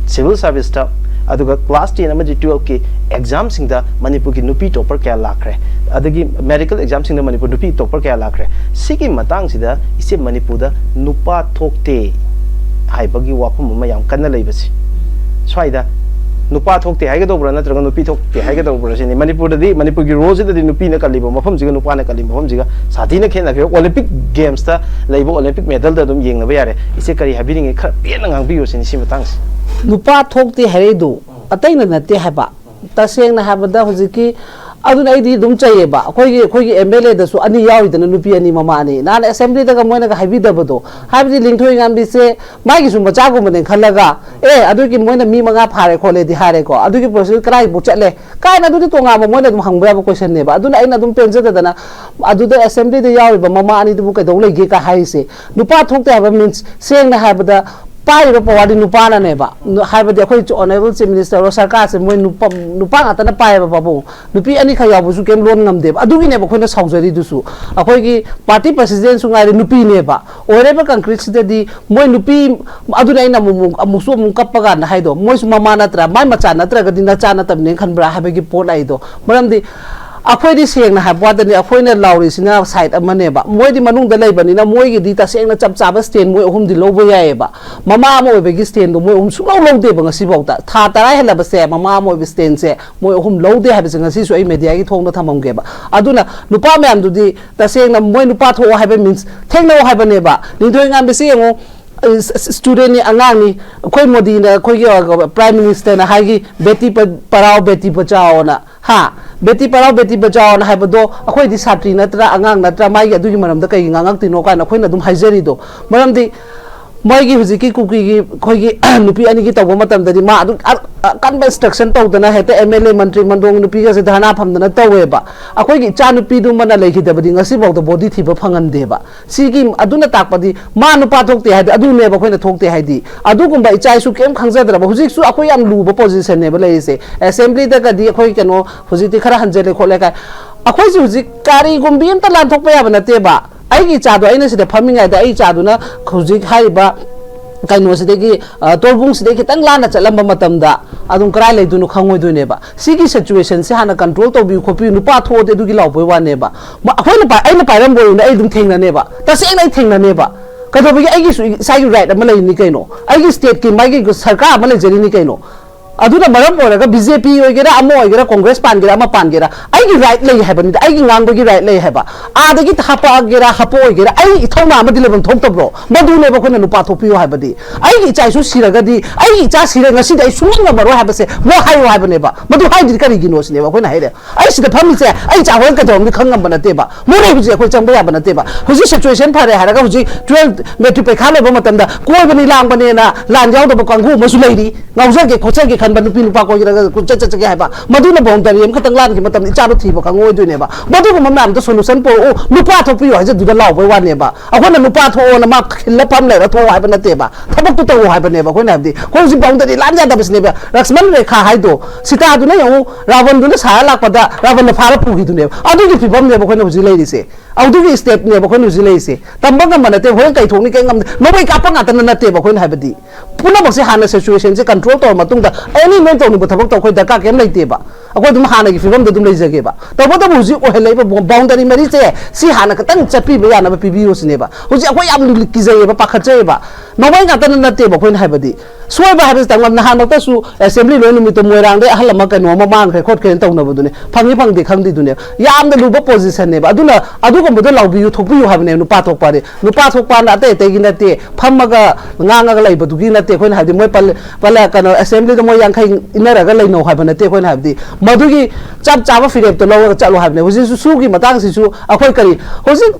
civil serviceꯇ, ꯑꯗꯨꯒ class ten ꯑꯃꯗꯤ twelveꯀꯤ examꯁꯤꯡꯗ ꯃꯅꯤꯄꯨꯔꯒꯤ ꯅꯨꯄꯤ topper ꯀꯌꯥ ꯂꯥꯛꯈ꯭ꯔꯦ, ꯑꯗꯒꯤ medical examꯁꯤꯡꯗ ꯃꯅꯤꯄꯨꯔ ꯅꯨꯄꯤ topper ꯀꯌꯥ ꯂꯥꯛꯈ꯭ꯔꯦ꯫ ꯁꯤꯒꯤ ꯃꯇꯥꯡꯁꯤꯗ ꯏꯆꯦ, ꯃꯅꯤꯄꯨꯔꯗ ꯅꯨꯄꯥ ꯊꯣꯛꯇꯦ ꯍꯥꯏꯕꯒꯤ ꯋꯥꯐꯝ ꯑꯃ ꯌꯥꯝ ꯀꯟꯅ ꯂꯩꯕꯁꯤ, ꯁ꯭ꯋꯥꯏꯗ ꯅꯨꯄꯥ ꯊꯣꯛꯇꯦ ꯍꯥꯏꯒꯗꯧꯕ꯭ꯔꯥ ꯅꯠꯇ꯭ꯔꯒ ꯅꯨꯄꯤ ꯊꯣꯛꯇꯦ ꯍꯥꯏꯒꯗꯧꯕ꯭ꯔꯥ ꯁꯤꯅꯤ꯫ ꯃꯅꯤꯄꯨꯔꯗꯗꯤ, ꯃꯅꯤꯄꯨꯔꯒꯤ ruleꯁꯤꯗꯗꯤ ꯅꯨꯄꯤꯅ ꯀꯜꯂꯤꯕ ꯃꯐꯝꯁꯤꯒ ꯅꯨꯄꯥꯅ ꯀꯜꯂꯤꯕ ꯃꯐꯝꯁꯤꯒ ꯁꯥꯊꯤꯅ ꯈꯦꯠꯅꯈ꯭ꯔꯦ꯫ Olympic gamesꯇ ꯂꯩꯕ Olympic medalꯗ ꯑꯗꯨꯝ ꯌꯦꯡꯅꯕ ꯌꯥꯔꯦ꯫ ꯏꯆꯦ, ꯀꯔꯤ ꯍꯥꯏꯕꯤꯅꯤꯡꯉꯤ? ꯈꯔ ꯄꯦꯟꯅ ꯉꯥꯡꯕꯤꯌꯨ ꯁꯤꯅꯤ ꯁꯤ ꯃꯇꯥꯡꯁꯤ꯫ ꯅꯨꯄꯥ ꯊꯣꯛꯇꯦ ꯍꯥꯏꯔꯛꯏꯗꯨ ꯑꯇꯩꯅ ꯅꯠꯇꯦ ꯍꯥꯏꯕ꯫ ꯇꯁꯦꯡꯅ ꯍꯥꯏꯕꯗ ꯍꯧꯖꯤꯛꯀꯤ ꯑꯗꯨꯅ ꯑꯩꯗꯤ ꯑꯗꯨꯝ ꯆꯩꯌꯦꯕ꯫ ꯑꯩꯈꯣꯏꯒꯤ, ꯑꯩꯈꯣꯏꯒꯤ MLAꯗꯁꯨ ꯑꯅꯤ ꯌꯥꯎꯔꯤꯗꯅ, ꯅꯨꯄꯤ ꯑꯅꯤ, ꯃꯃꯥ ꯑꯅꯤ꯫ ꯅꯍꯥꯟ assemblyꯗꯒ ꯃꯣꯏꯅꯒ ꯍꯥꯏꯕꯤꯗꯕꯗꯣ, ꯍꯥꯏꯕꯗꯤ ꯂꯤꯡꯊꯣꯏ ꯉꯥꯝꯕꯤꯁꯦ ꯃꯥꯒꯤꯁꯨ ꯃꯆꯥꯒꯨꯝꯕꯅꯦ ꯈꯜꯂꯒ, "ꯑꯦ, ꯑꯗꯨꯒꯤ ꯃꯣꯏꯅ ꯃꯤ ꯃꯉꯥ ꯐꯥꯔꯦ ꯈꯣꯠꯂꯦꯗꯤ ꯍꯥꯏꯔꯦꯀꯣ, ꯑꯗꯨꯒꯤ process ꯀꯗꯥꯏꯐꯥꯎ ꯆꯠꯂꯦ?" ꯀꯥꯏꯅ ꯑꯗꯨꯗꯤ ꯇꯣꯉꯥꯟꯕ ꯃꯣꯏꯅ ꯑꯗꯨꯝ ꯍꯪꯕ ꯌꯥꯕ questionꯅꯦꯕ꯫ ꯑꯗꯨꯅ ꯑꯩꯅ ꯑꯗꯨꯝ ꯄꯦꯟꯖꯗꯗꯅ, "ꯑꯗꯨꯗ assemblyꯗ ꯌꯥꯎꯔꯤꯕ ꯃꯃꯥ ꯑꯅꯤꯗꯨꯕꯨ ꯀꯩꯗꯧ ꯂꯩꯒꯦ?" ꯀꯥꯏ ꯍꯥꯏꯔꯤꯁꯦ꯫ ꯅꯨꯄꯥ ꯊꯣꯛꯇꯦ ꯍꯥꯏꯕ means, ꯁꯦꯡꯅ ꯍꯥꯏꯔꯕꯗ, ꯄꯥꯏꯔꯤꯕ powerꯗꯤ ꯅꯨꯄꯥꯅꯅꯦꯕ꯫ ꯅꯨ-, ꯍꯥꯏꯕꯗꯤ ꯑꯩꯈꯣꯏ honourable Chief Minister ꯑꯣꯏꯔꯣ, ꯁꯔꯀꯥꯔꯁꯦ ꯃꯣꯏ ꯅꯨꯄꯥ, ꯅꯨꯄꯥ ꯉꯥꯛꯇꯅ ꯄꯥꯏꯌꯦꯕ ꯄꯥꯕꯨꯡ꯫ ꯅꯨꯄꯤ ꯑꯅꯤꯈꯛ ꯌꯥꯎꯕꯁꯨ ꯀꯩꯝ ꯂꯣꯟ ꯉꯝꯗꯦꯕ꯫ ꯑꯗꯨꯒꯤꯅꯦꯕ ꯑꯩꯈꯣꯏꯅ ꯁꯥꯎꯖꯔꯤꯗꯨꯁꯨ꯫ ꯑꯩꯈꯣꯏꯒꯤ party presidentꯁꯨ ꯉꯥꯏꯔꯦ ꯅꯨꯄꯤꯅꯦꯕ꯫ ꯑꯣꯏꯔꯤꯕ countryꯁꯤꯗꯗꯤ ꯃꯣꯏ ꯅꯨꯄꯤ, ꯑꯗꯨꯅ ꯑꯩꯅ ꯑꯃꯨꯛ, ꯑꯃꯨꯛ, ꯑꯃꯨꯛꯁꯨ ꯑꯃꯨꯛ ꯀꯞꯄ ꯀꯥꯟꯗ ꯍꯥꯏꯗꯣ, ꯃꯣꯏꯁꯨ ꯃꯃꯥ ꯅꯠꯇ꯭ꯔꯥ, ꯃꯥꯏ ꯃꯆꯥ ꯅꯠꯇ꯭ꯔꯒꯗꯤ ꯅꯆꯥ ꯅꯠꯇꯕꯅꯦꯅ ꯈꯟꯕ꯭ꯔꯥ ꯍꯥꯏꯕꯒꯤ ꯄꯣꯠ ꯑꯩꯗꯣ꯫ ꯃꯔꯝꯗꯤ ꯑꯩꯈꯣꯏꯗꯤ ꯁꯦꯡꯅ ꯍꯥꯏꯕ ꯋꯥꯗꯅꯤ, ꯑꯩꯈꯣꯏꯅ ꯂꯥꯎꯔꯤꯁꯤꯅ side ꯑꯃꯅꯦꯕ, ꯃꯣꯏꯗꯤ ꯃꯅꯨꯡꯗ ꯂꯩꯕꯅꯤꯅ ꯃꯣꯏꯒꯤꯗꯤ ꯇꯁꯦꯡꯅ ꯆꯞ ꯆꯥꯕ stand ꯃꯣꯏ ꯑꯍꯨꯝꯗꯤ ꯂꯧꯕ ꯌꯥꯏꯑꯕ꯫ ꯃꯃꯥ ꯑꯃ ꯑꯣꯏꯕꯒꯤ standꯗꯣ ꯃꯣꯏ ꯑꯍꯨꯝ ꯁꯨꯡꯂꯧ ꯂꯧꯗꯦꯕ ꯉꯁꯤꯐꯥꯎꯗ꯫ ꯊꯥ ꯇꯔꯥ ꯍꯦꯜꯂꯕꯁꯦ ꯃꯃꯥ ꯑꯃ ꯑꯣꯏꯕ standꯁꯦ ꯃꯣꯏ ꯑꯍꯨꯝ ꯂꯧꯗꯦ ꯍꯥꯏꯕꯁꯦ ꯉꯁꯤꯁꯨ ꯑꯩ mediaꯒꯤ ꯊꯣꯡꯗ ꯊꯝꯃꯝꯒꯦꯕ꯫ ꯑꯗꯨꯅ ꯅꯨꯄꯥ ꯃꯌꯥꯝꯗꯨꯗꯤ ꯇꯁꯦꯡꯅ ꯃꯣꯏ ꯅꯨꯄꯥ ꯊꯣꯛꯑꯣ ꯍꯥꯏꯕ means ꯊꯦꯡꯅꯧ ꯍꯥꯏꯕꯅꯦꯕ꯫ ꯂꯤꯡꯊꯣꯏ ꯉꯥꯝꯕꯤꯁꯤ ꯌꯦꯡꯉꯣ, studentꯅꯤ, ꯑꯉꯥꯡꯅꯤ꯫ ꯑꯩꯈꯣꯏ ꯃꯣꯗꯤꯅ, ꯑꯩꯈꯣꯏꯒꯤ Prime Ministerꯅ ꯍꯥꯏꯒꯤ ꯕꯦꯇꯤ ꯄ-, ꯄꯔꯥꯎ ꯕꯦꯇꯤ ꯕꯆꯥꯎꯅ ꯍꯥ? ꯕꯦꯇꯤ ꯄꯔꯥꯎ ꯕꯦꯇꯤ ꯕꯆꯥꯎꯅ ꯍꯥꯏꯕꯗꯣ ꯑꯩꯈꯣꯏꯗꯤ ꯁꯥꯇ꯭ꯔꯤ ꯅꯠꯇ꯭ꯔꯥ, ꯑꯉꯥꯡ ꯅꯠꯇ꯭ꯔꯥ, ꯃꯥꯒꯤ ꯑꯗꯨꯒꯤ ꯃꯔꯝꯗ ꯀꯩꯒꯤ ꯉꯥꯡꯉꯛꯇꯣꯏꯅꯣ ꯀꯥꯏꯅ ꯑꯩꯈꯣꯏꯅ ꯑꯗꯨꯝ ꯍꯥꯏꯖꯔꯤꯗꯣ꯫ ꯃꯔꯝꯗꯤ ꯃꯣꯏꯒꯤ ꯍꯧꯖꯤꯛꯀꯤ ꯀꯨꯀꯤꯒꯤ ꯑꯩꯈꯣꯏꯒꯤ ꯅꯨꯄꯤ ꯑꯅꯤꯒꯤ ꯇꯧꯕ ꯃꯇꯝꯗꯗꯤ ꯃꯥ ꯑꯗꯨꯝ ꯑ-, ꯑꯀꯟꯕ instruction ꯇꯧꯗꯅ ꯍꯦꯛꯇ MLA ꯃꯟꯇ꯭ꯔꯤ ꯃꯟꯗꯣꯡ ꯅꯨꯄꯤꯒꯁꯦ ꯙꯔꯅꯥ ꯐꯝꯗꯅ ꯇꯧꯋꯦꯕ꯫ ꯑꯩꯈꯣꯏꯒꯤ ꯏꯆꯥ ꯅꯨꯄꯤꯗꯨꯃꯅ ꯂꯩꯈꯤꯗꯕꯗꯤ ꯉꯁꯤꯐꯥꯎꯗ body ꯊꯤꯕ ꯐꯪꯍꯟꯗꯦꯕ꯫ ꯁꯤꯒꯤ ꯑꯗꯨꯅ ꯇꯥꯛꯄꯗꯤ ꯃꯥ ꯅꯨꯄꯥ ꯊꯣꯛꯇꯦ ꯍꯥꯏꯗꯤ ꯑꯗꯨꯅꯦꯕ ꯑꯩꯈꯣꯏꯅ ꯊꯣꯛꯇꯦ ꯍꯥꯏꯗꯤ꯫ ꯑꯗꯨꯒꯨꯝꯕ ꯏꯆꯥ ꯏꯁꯨ ꯀꯩꯝ ꯈꯪꯖꯗ꯭ꯔꯕ, ꯍꯧꯖꯤꯛꯁꯨ ꯑꯩꯈꯣꯏ ꯌꯥꯝ ꯂꯨꯕ position ꯅꯦꯕ ꯂꯩꯔꯤꯁꯦ꯫ Assembly ꯗꯒꯗꯤ ꯑꯩꯈꯣꯏ ꯀꯩꯅꯣ ꯍꯧꯖꯤꯛꯇꯤ ꯈꯔ ꯍꯟꯖꯜꯂꯦ ꯈꯣꯠꯂꯦ ꯀꯥꯏ꯫ ꯑꯩꯈꯣꯏꯁꯦ ꯍꯧꯖꯤꯛ ꯀꯔꯤꯒꯨꯝꯕꯤ ꯑꯝꯇ ꯂꯥꯟꯊꯣꯛꯄ ꯌꯥꯕ ꯅꯠꯇꯦꯕ꯫ ꯑꯩꯒꯤ ꯏꯆꯥꯗꯣ ꯑꯩꯅ ꯁꯤꯗ ꯐꯝꯃꯤꯉꯩꯗ ꯑꯩ ꯏꯆꯥꯗꯨꯅ ꯍꯧꯖꯤꯛ ꯍꯥꯏꯔꯤꯕ ꯀꯩꯅꯣꯁꯤꯗꯒꯤ, ꯑ, ꯇꯣꯔꯕꯨꯡꯁꯤꯗꯒꯤ ꯈꯤꯇꯪ ꯂꯥꯟꯅ ꯆꯠꯂꯝꯕ ꯃꯇꯝꯗ ꯑꯗꯨꯝ ꯀꯔꯥꯏ ꯂꯩꯗꯣꯏꯅꯣ ꯈꯪꯉꯣꯏꯗꯣꯏꯅꯦꯕ꯫ ꯁꯤꯒꯤ situation ꯁꯦ ꯍꯥꯟꯅ control ꯇꯧꯕꯤꯌꯨ ꯈꯣꯠꯄꯤꯌꯨ, ꯅꯨꯄꯥ ꯊꯣꯛꯑꯗꯤ ꯑꯗꯨꯒꯤ ꯂꯥꯎꯕꯩ ꯋꯥꯅꯦꯕ꯫ ꯃ-, ꯑꯩꯈꯣꯏꯅ ꯄꯥꯏ-, ꯑꯩꯅ ꯄꯥꯏꯔꯝꯕ ꯑꯣꯏꯔꯗꯤ ꯑꯩ ꯑꯗꯨꯝ ꯊꯦꯡꯅꯅꯦꯕ, ꯇꯁꯦꯡꯅ ꯑꯩ ꯊꯦꯡꯅꯅꯦꯕ꯫ ꯀꯩꯗꯧꯕꯒꯤ? ꯑꯩꯒꯤꯁꯨ ꯏꯁꯥꯒꯤ right ꯑꯃ ꯂꯩꯔꯤꯅꯤ ꯀꯩꯅꯣ, ꯑꯩꯒꯤ state ꯀꯤ ꯃꯥꯒꯤ ꯁꯔꯀꯥꯔ ꯑꯃ ꯂꯩꯖꯔꯤꯅꯤ ꯀꯩꯅꯣ꯫ ꯑꯗꯨꯅ ꯃꯔꯝ ꯑꯣꯏꯔꯒ BJP ꯑꯣꯏꯒꯦꯔꯥ, ꯑꯃ ꯑꯣꯏꯒꯦꯔꯥ, Congress ꯄꯥꯟꯒꯦꯔꯥ, ꯑꯃ ꯄꯥꯟꯒꯦꯔꯥ, ꯑꯩꯒꯤ right ꯂꯩ ꯍꯥꯏꯕꯅꯤꯗ, ꯑꯩꯒꯤ ꯉꯥꯡꯕꯒꯤ right ꯂꯩ ꯍꯥꯏꯕ꯫ ꯑꯥꯗꯒꯤ ꯍꯥꯄꯛꯑꯒꯦꯔꯥ, ꯍꯥꯄꯛꯑꯣꯏꯒꯦꯔꯥ, ꯑꯩ ꯏꯊꯧꯅꯥ ꯑꯃꯗꯤ ꯂꯩꯐꯝ ꯊꯣꯛꯇꯕ꯭ꯔꯣ? ꯃꯗꯨꯅꯦꯕ ꯑꯩꯈꯣꯏꯅ ꯅꯨꯄꯥ ꯊꯣꯛꯄꯤꯌꯨ ꯍꯥꯏꯕꯗꯤ꯫ ꯑꯩꯒꯤ ꯏꯆꯥ ꯏꯁꯨ ꯁꯤꯔꯒꯗꯤ, ꯑꯩꯒꯤ ꯏꯆꯥ ꯁꯤꯔꯦ, ꯉꯁꯤꯗꯤ ꯑꯩ ꯁꯨꯡꯉꯝ ꯉꯝꯃꯔꯣꯏ ꯍꯥꯏꯕꯁꯦ ꯃꯣꯏ ꯍꯥꯏꯌꯨ ꯍꯥꯏꯕꯅꯦꯕ꯫ ꯃꯗꯨ ꯍꯥꯏꯗ꯭ꯔꯤ ꯀꯔꯤꯒꯤꯅꯣ ꯁꯤꯅꯦꯕ ꯑꯩꯈꯣꯏꯅ ꯍꯥꯏꯔꯦ꯫ ꯑꯩ ꯁꯤꯗ ꯐꯝꯃꯤꯁꯦ ꯑꯩ ꯏꯆꯥ ꯍꯣꯔꯦꯟ ꯀꯩꯗꯧꯔꯝꯅꯤ ꯈꯪ ꯉꯝꯕ ꯅꯠꯇꯦꯕ꯫ ꯃꯣꯔꯦ ꯍꯧꯖꯤꯛ ꯑꯩꯈꯣꯏ ꯆꯪꯕ ꯌꯥꯕ ꯅꯠꯇꯦꯕ꯫ ꯍꯧꯖꯤꯛ situation ꯐꯔꯦ ꯍꯥꯏꯔꯒ ꯍꯧꯖꯤꯛ twelve matric ꯄꯩꯈꯥ ꯂꯣꯏꯕ ꯃꯇꯝꯗ ꯀꯣꯏꯕꯅꯤ ꯂꯥꯡꯕꯅꯦꯅ ꯂꯥꯟ ꯌꯥꯎꯗꯕ ꯀꯥꯡꯕꯨ ꯑꯃꯁꯨ ꯂꯩꯔꯤ꯫ ꯉꯥꯎꯖꯒꯦ ꯈꯣꯠꯆꯒꯦ ꯈꯟꯕ ꯅꯨꯄꯤ ꯅꯨꯄꯥ ꯀꯣꯏꯔꯒ ꯀꯣꯏꯆꯠ ꯆꯠꯆꯒꯦ ꯍꯥꯏꯕ꯫ ꯃꯗꯨꯅ boundary ꯑꯃꯈꯛꯇꯪ ꯂꯥꯟꯈꯤꯕ ꯃꯇꯝꯗ ꯏꯆꯥꯗꯣ ꯊꯤꯕ ꯈꯪꯉꯣꯏꯗꯣꯏꯅꯦꯕ꯫ ꯃꯗꯨꯒꯨꯝꯕ ꯃꯌꯥꯝꯗꯣ solution ꯄꯨꯔꯛꯎ, ꯅꯨꯄꯥ ꯊꯣꯛꯄꯤꯌꯨ ꯍꯥꯏꯖꯗꯨꯗ ꯂꯥꯎꯕꯩ ꯋꯥꯅꯦꯕ꯫ ꯑꯩꯈꯣꯏꯅ ꯅꯨꯄꯥ ꯊꯣꯛꯑꯣꯅ ꯃꯥ ꯈꯤꯜꯂ ꯐꯝ ꯂꯩꯔ ꯊꯣꯛꯑꯣ ꯍꯥꯏꯕ ꯅꯠꯇꯦꯕ꯫ ꯊꯕꯛꯇꯨ ꯇꯧꯑꯣ ꯍꯥꯏꯕꯅꯦꯕ ꯑꯩꯈꯣꯏꯅ ꯍꯥꯏꯕꯗꯤ꯫ ꯑꯩꯈꯣꯏ ꯍꯧꯖꯤꯛ boundary ꯂꯥꯟ ꯌꯥꯗꯕꯁꯤꯅꯦꯕ꯫ ꯂꯛꯁꯃꯟ ꯔꯦꯈꯥ ꯍꯥꯏꯗꯣ ꯁꯤꯇꯥꯗꯨꯅ ꯌꯦꯡꯉꯨ, ꯔꯥꯕꯟꯗꯨꯅ ꯁꯥꯔ ꯂꯥꯛꯄꯗ ꯔꯥꯕꯟꯅ ꯐꯥꯔ ꯄꯨꯈꯤꯗꯨꯅꯦꯕ꯫ ꯑꯗꯨꯒꯤ ꯐꯤꯕꯝꯅꯦꯕ ꯑꯩꯈꯣꯏꯅ ꯍꯧꯖꯤꯛ ꯂꯩꯔꯤꯁꯦ꯫ ꯑꯗꯨꯒꯤ step ꯅꯦꯕ ꯑꯩꯈꯣꯏꯅ ꯍꯧꯖꯤꯛ ꯂꯩꯔꯤꯁꯦ꯫ ꯇꯝꯕ ꯉꯝꯕ ꯅꯠꯇꯦ, ꯍꯣꯔꯦꯟ ꯀꯩ ꯊꯣꯛꯅꯤ ꯀꯩ ꯉꯝꯗꯦ, ꯅꯣꯡꯃꯩ ꯀꯥꯞꯄ ꯉꯥꯛꯇꯅ ꯅꯠꯇꯦꯕ ꯑꯩꯈꯣꯏꯅ ꯍꯥꯏꯕꯗꯤ꯫ ꯄꯨꯝꯅꯃꯛꯁꯦ ꯍꯥꯟꯅ situation ꯁꯦ control ꯇꯧꯔ ꯃꯇꯨꯡꯗ any ꯅꯣꯏ ꯇꯧꯅꯤꯡꯕ ꯊꯕꯛꯇꯣ ꯑꯩꯈꯣꯏ ꯗꯔꯀꯥꯔ ꯀꯩꯝ ꯂꯩꯇꯦꯕ꯫ ꯑꯩꯈꯣꯏ ꯑꯗꯨꯝ ꯍꯥꯟꯅꯒꯤ ꯐꯤꯕꯝꯗ ꯑꯗꯨꯝ ꯂꯩꯖꯒꯦꯕ꯫ ꯇꯧꯕꯇꯕꯨ ꯍꯧꯖꯤꯛ ꯑꯣꯏꯍꯜꯂꯛꯏꯕ boundary ꯃꯔꯤꯁꯦ ꯁꯤ ꯍꯥꯟꯅ ꯈꯤꯇꯪ ꯆꯠꯄꯤꯕ ꯌꯥꯅꯕ ꯄꯤꯕꯤꯌꯨ ꯁꯤꯅꯦꯕ꯫ ꯍꯧꯖꯤꯛ ꯑꯩꯈꯣꯏ ꯌꯥꯝ ꯀꯤꯖꯩꯌꯦꯕ, ꯄꯥꯈꯠꯆꯩꯌꯦꯕ꯫ ꯅꯣꯡꯃꯩ ꯉꯥꯛꯇꯅ ꯅꯠꯇꯦꯕ ꯑꯩꯈꯣꯏꯅ ꯍꯥꯏꯕꯗꯤ꯫ ꯁꯣꯏꯕ ꯍꯥꯏꯕꯁꯤ ꯇꯝꯉꯝ-, ꯅꯍꯥꯟꯃꯛꯇꯁꯨ assembly ꯂꯣꯏ ꯅꯨꯃꯤꯠꯇꯣ ꯃꯣꯏꯔꯥꯡꯗꯩ ꯑꯍꯜ ꯑꯃ ꯀꯩꯅꯣ ꯑꯃ ꯃꯥꯡꯈ꯭ꯔꯦ ꯈꯣꯠꯈ꯭ꯔꯦꯅ ꯇꯧꯅꯕꯗꯨꯅꯦ꯫ ꯐꯪꯉꯤ ꯐꯪꯗꯦ ꯈꯪꯗꯦꯗꯨꯅꯦ꯫ ꯌꯥꯝꯅ ꯂꯨꯕ position ꯅꯦꯕ꯫ ꯑꯗꯨꯅ ꯑꯗꯨꯒꯨꯝꯕꯗꯣ ꯂꯥꯎꯕꯤꯌꯨ ꯊꯣꯛꯄꯤꯌꯨ ꯍꯥꯏꯕꯅꯦ ꯅꯨꯄꯥ ꯊꯣꯛꯄ ꯍꯥꯏꯗꯤ꯫ ꯅꯨꯄꯥ ꯊꯣꯛꯄꯅ ꯑꯇꯩ ꯑꯇꯩꯒꯤ ꯅꯠꯇꯦ, ꯐꯝꯃꯒ ꯉꯥꯡꯉꯒ ꯂꯩꯕꯗꯨꯒꯤ ꯅꯠꯇꯦ꯫ ꯅꯠꯇꯦ ꯑꯩꯈꯣꯏꯅ ꯍꯥꯏꯕꯗꯤ꯫ ꯃꯣꯏ ꯄꯜ-, ꯄꯜꯂ-, ꯀꯩꯅꯣ, ꯑꯦꯁꯦꯝꯕ꯭ꯂꯤꯗ ꯃꯣꯏ ꯌꯥꯡꯈꯩ ꯏꯟꯅꯔꯒ ꯂꯩꯅꯧ ꯍꯥꯏꯕ ꯅꯠꯇꯦ ꯑꯩꯈꯣꯏꯅ ꯍꯥꯏꯕꯗꯤ꯫ ꯃꯗꯨꯒꯤ ꯆꯞ ꯆꯥꯕ ꯐꯤꯔꯦꯞꯇꯣ ꯂꯧꯔꯒ ꯆꯠꯂꯣ ꯍꯥꯏꯕꯅꯦ꯫ ꯍꯧꯖꯤꯛꯁꯨ ꯁꯨꯒꯤ ꯃꯇꯥꯡꯁꯤꯁꯨ ꯑꯩꯈꯣꯏ ꯀꯔꯤ, ꯍꯧꯖꯤꯛ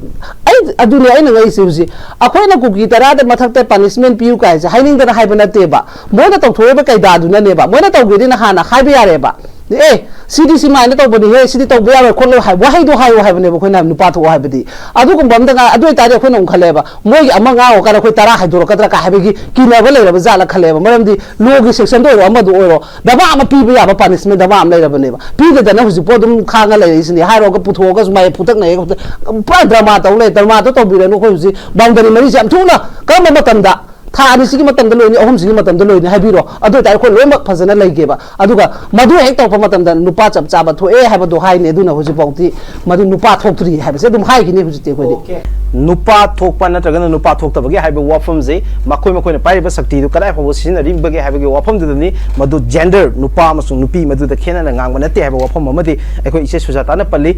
ꯑꯩ, ꯑꯗꯨꯅꯦ ꯑꯩꯅ ꯉꯛꯏꯁꯦ ꯍꯧꯖꯤꯛ꯫ ꯑꯩꯈꯣꯏꯅ ꯀꯨꯀꯤ ꯇꯔꯥꯗ ꯃꯊꯛꯇ ꯄꯅꯤꯁꯃꯦꯟ ꯄꯤꯌꯨ ꯀꯥꯏꯁꯦ ꯍꯥꯏꯅꯤꯡꯗꯅ ꯍꯥꯏꯕ ꯅꯠꯇꯦꯕ꯫ ꯃꯣꯏꯅ ꯇꯧꯊꯣꯛꯏꯕ ꯀꯩꯗꯥꯗꯨꯅꯅꯦꯕ꯫ ꯃꯣꯏꯅ ꯇꯧꯒꯦꯗꯤ ꯅꯍꯥꯟꯅ ꯍꯥꯏꯕ ꯌꯥꯔꯦꯕ꯫ ꯑꯦ, ꯁꯤꯗꯤ ꯁꯨꯃꯥꯏꯅ ꯇꯧꯕꯅꯤꯍꯦ, ꯁꯤꯗꯤ ꯇꯧꯕ ꯌꯥꯔꯣꯏ ꯈꯣꯠꯂꯣꯏ ꯍꯥꯏꯕ ꯋꯥꯍꯩꯗꯣ ꯍꯥꯏꯌꯨ ꯍꯥꯏꯕꯅꯦꯕ ꯑꯩꯈꯣꯏꯅ ꯍꯥꯏꯕ, ꯅꯨꯄꯥ ꯊꯣꯛꯑꯣ ꯍꯥꯏꯕꯗꯤ꯫ ꯑꯗꯨꯒꯨꯝꯕ ꯑꯝꯗ ꯉꯥꯏ-, ꯑꯗꯨ ꯑꯣꯏꯇꯥꯔꯗꯤ ꯑꯩꯈꯣꯏꯅ ꯑꯃꯨꯛ ꯈꯜꯂꯦꯕ, ꯃꯣꯏꯒꯤ ꯑꯃ ꯉꯥꯡꯉꯨꯔꯀꯥꯟꯗ ꯑꯩꯈꯣꯏ ꯇꯔꯥ ꯍꯥꯏꯗꯣꯔꯛꯀꯗ꯭ꯔꯥ ꯀꯥꯏ ꯍꯥꯏꯕꯒꯤ ꯀꯤꯅꯕ ꯂꯩꯔꯕ ꯖꯥꯠꯂ ꯈꯜꯂꯦꯕ꯫ ꯃꯔꯝꯗꯤ ꯂꯣꯒꯤ ꯁꯦꯛꯁꯟꯗ ꯑꯣꯏꯔꯣ ꯑꯃꯗ ꯑꯣꯏꯔꯣ ꯗꯕꯥ ꯑꯃ ꯄꯤꯕ ꯌꯥꯕ ꯄꯅꯤꯁꯃꯦꯟ ꯗꯕꯥ ꯑꯃ ꯂꯩꯔꯕꯅꯦꯕ꯫ ꯄꯤꯗꯗꯅ ꯍꯧꯖꯤꯛꯐꯥꯎ ꯑꯗꯨꯝ ꯈꯥꯡꯉ ꯂꯩꯔꯛꯏꯁꯤꯅꯤ꯫ ꯍꯥꯏꯔꯨꯔꯒ ꯄꯨꯊꯣꯛꯑꯒꯁꯨ ꯃꯥꯏ ꯐꯨꯇꯛꯅꯩ, ꯄꯨꯔꯥ ꯗ꯭ꯔꯃꯥ ꯇꯧ ꯂꯩ꯫ ꯗ꯭ꯔꯃꯥꯗꯣ ꯇꯧꯕꯤꯔꯅꯨ꯫ ꯑꯩꯈꯣꯏ ꯍꯧꯖꯤꯛ ꯕꯥꯎꯟꯗꯔꯤ ꯃꯔꯤꯁꯦ ꯌꯥꯝ ꯊꯨꯅ, ꯀꯔꯝꯕ ꯃꯇꯝꯗ, ꯊꯥ ꯑꯅꯤꯁꯤꯒꯤ ꯃꯇꯝꯗ ꯂꯣꯏꯅꯤ, ꯑꯍꯨꯝꯁꯤꯒꯤ ꯃꯇꯝꯗ ꯂꯣꯏꯅꯤ ꯍꯥꯏꯕꯤꯔꯣ꯫ ꯑꯗꯨ ꯑꯣꯏꯇꯥꯔꯗꯤ ꯑꯩꯈꯣꯏ ꯂꯣꯏꯅꯃꯛ ꯐꯖꯅ ꯂꯩꯒꯦꯕ꯫ ꯑꯗꯨꯒ ꯃꯗꯨ ꯍꯦꯛ ꯇꯧꯔꯛꯄ ꯃꯇꯝꯗ ꯅꯨꯄꯥ ꯆꯞ ꯆꯥꯕ ꯊꯣꯛꯑꯦ ꯍꯥꯏꯕꯗꯣ ꯍꯥꯏꯅꯤ꯫ ꯑꯗꯨꯅ ꯍꯧꯖꯤꯛꯐꯥꯎꯗꯤ ꯃꯗꯨ ꯅꯨꯄꯥ ꯊꯣꯛꯇ꯭ꯔꯤ ꯍꯥꯏꯕꯁꯦ ꯑꯗꯨꯝ ꯍꯥꯏꯈꯤꯅꯤ ꯍꯧꯖꯤꯛꯇꯤ ꯑꯩꯈꯣꯏꯗꯤ꯫ ꯅꯨꯄꯥ ꯊꯣꯛꯄ ꯅꯠꯇ꯭ꯔꯒꯅ ꯅꯨꯄꯥ ꯊꯣꯛꯇꯕꯒꯤ ꯍꯥꯏꯕ ꯋꯥꯐꯝꯁꯦ ꯃꯈꯣꯏ ꯃꯈꯣꯏꯅ ꯄꯥꯏꯔꯤꯕ ꯁꯛꯇꯤꯗꯨ ꯀꯗꯥꯏ ꯐꯥꯎꯕ ꯁꯤꯖꯤꯟꯅꯔꯤꯕꯒꯦ ꯍꯥꯏꯕꯒꯤ ꯋꯥꯐꯝꯗꯨꯗꯅꯤ꯫ ꯃꯗꯨ ꯖꯦꯟꯗꯔ, ꯅꯨꯄꯥ ꯑꯃꯁꯨꯡ ꯅꯨꯄꯤ, ꯃꯗꯨꯗ ꯈꯦꯠꯅꯅ ꯉꯥꯡꯕ ꯅꯠꯇꯦ ꯍꯥꯏꯕ ꯋꯥꯐꯝ ꯑꯃꯗꯤ ꯑꯩꯈꯣꯏ ꯏꯆꯦ ꯁꯨꯖꯥꯇꯥꯅ ꯄꯜꯂꯤ꯫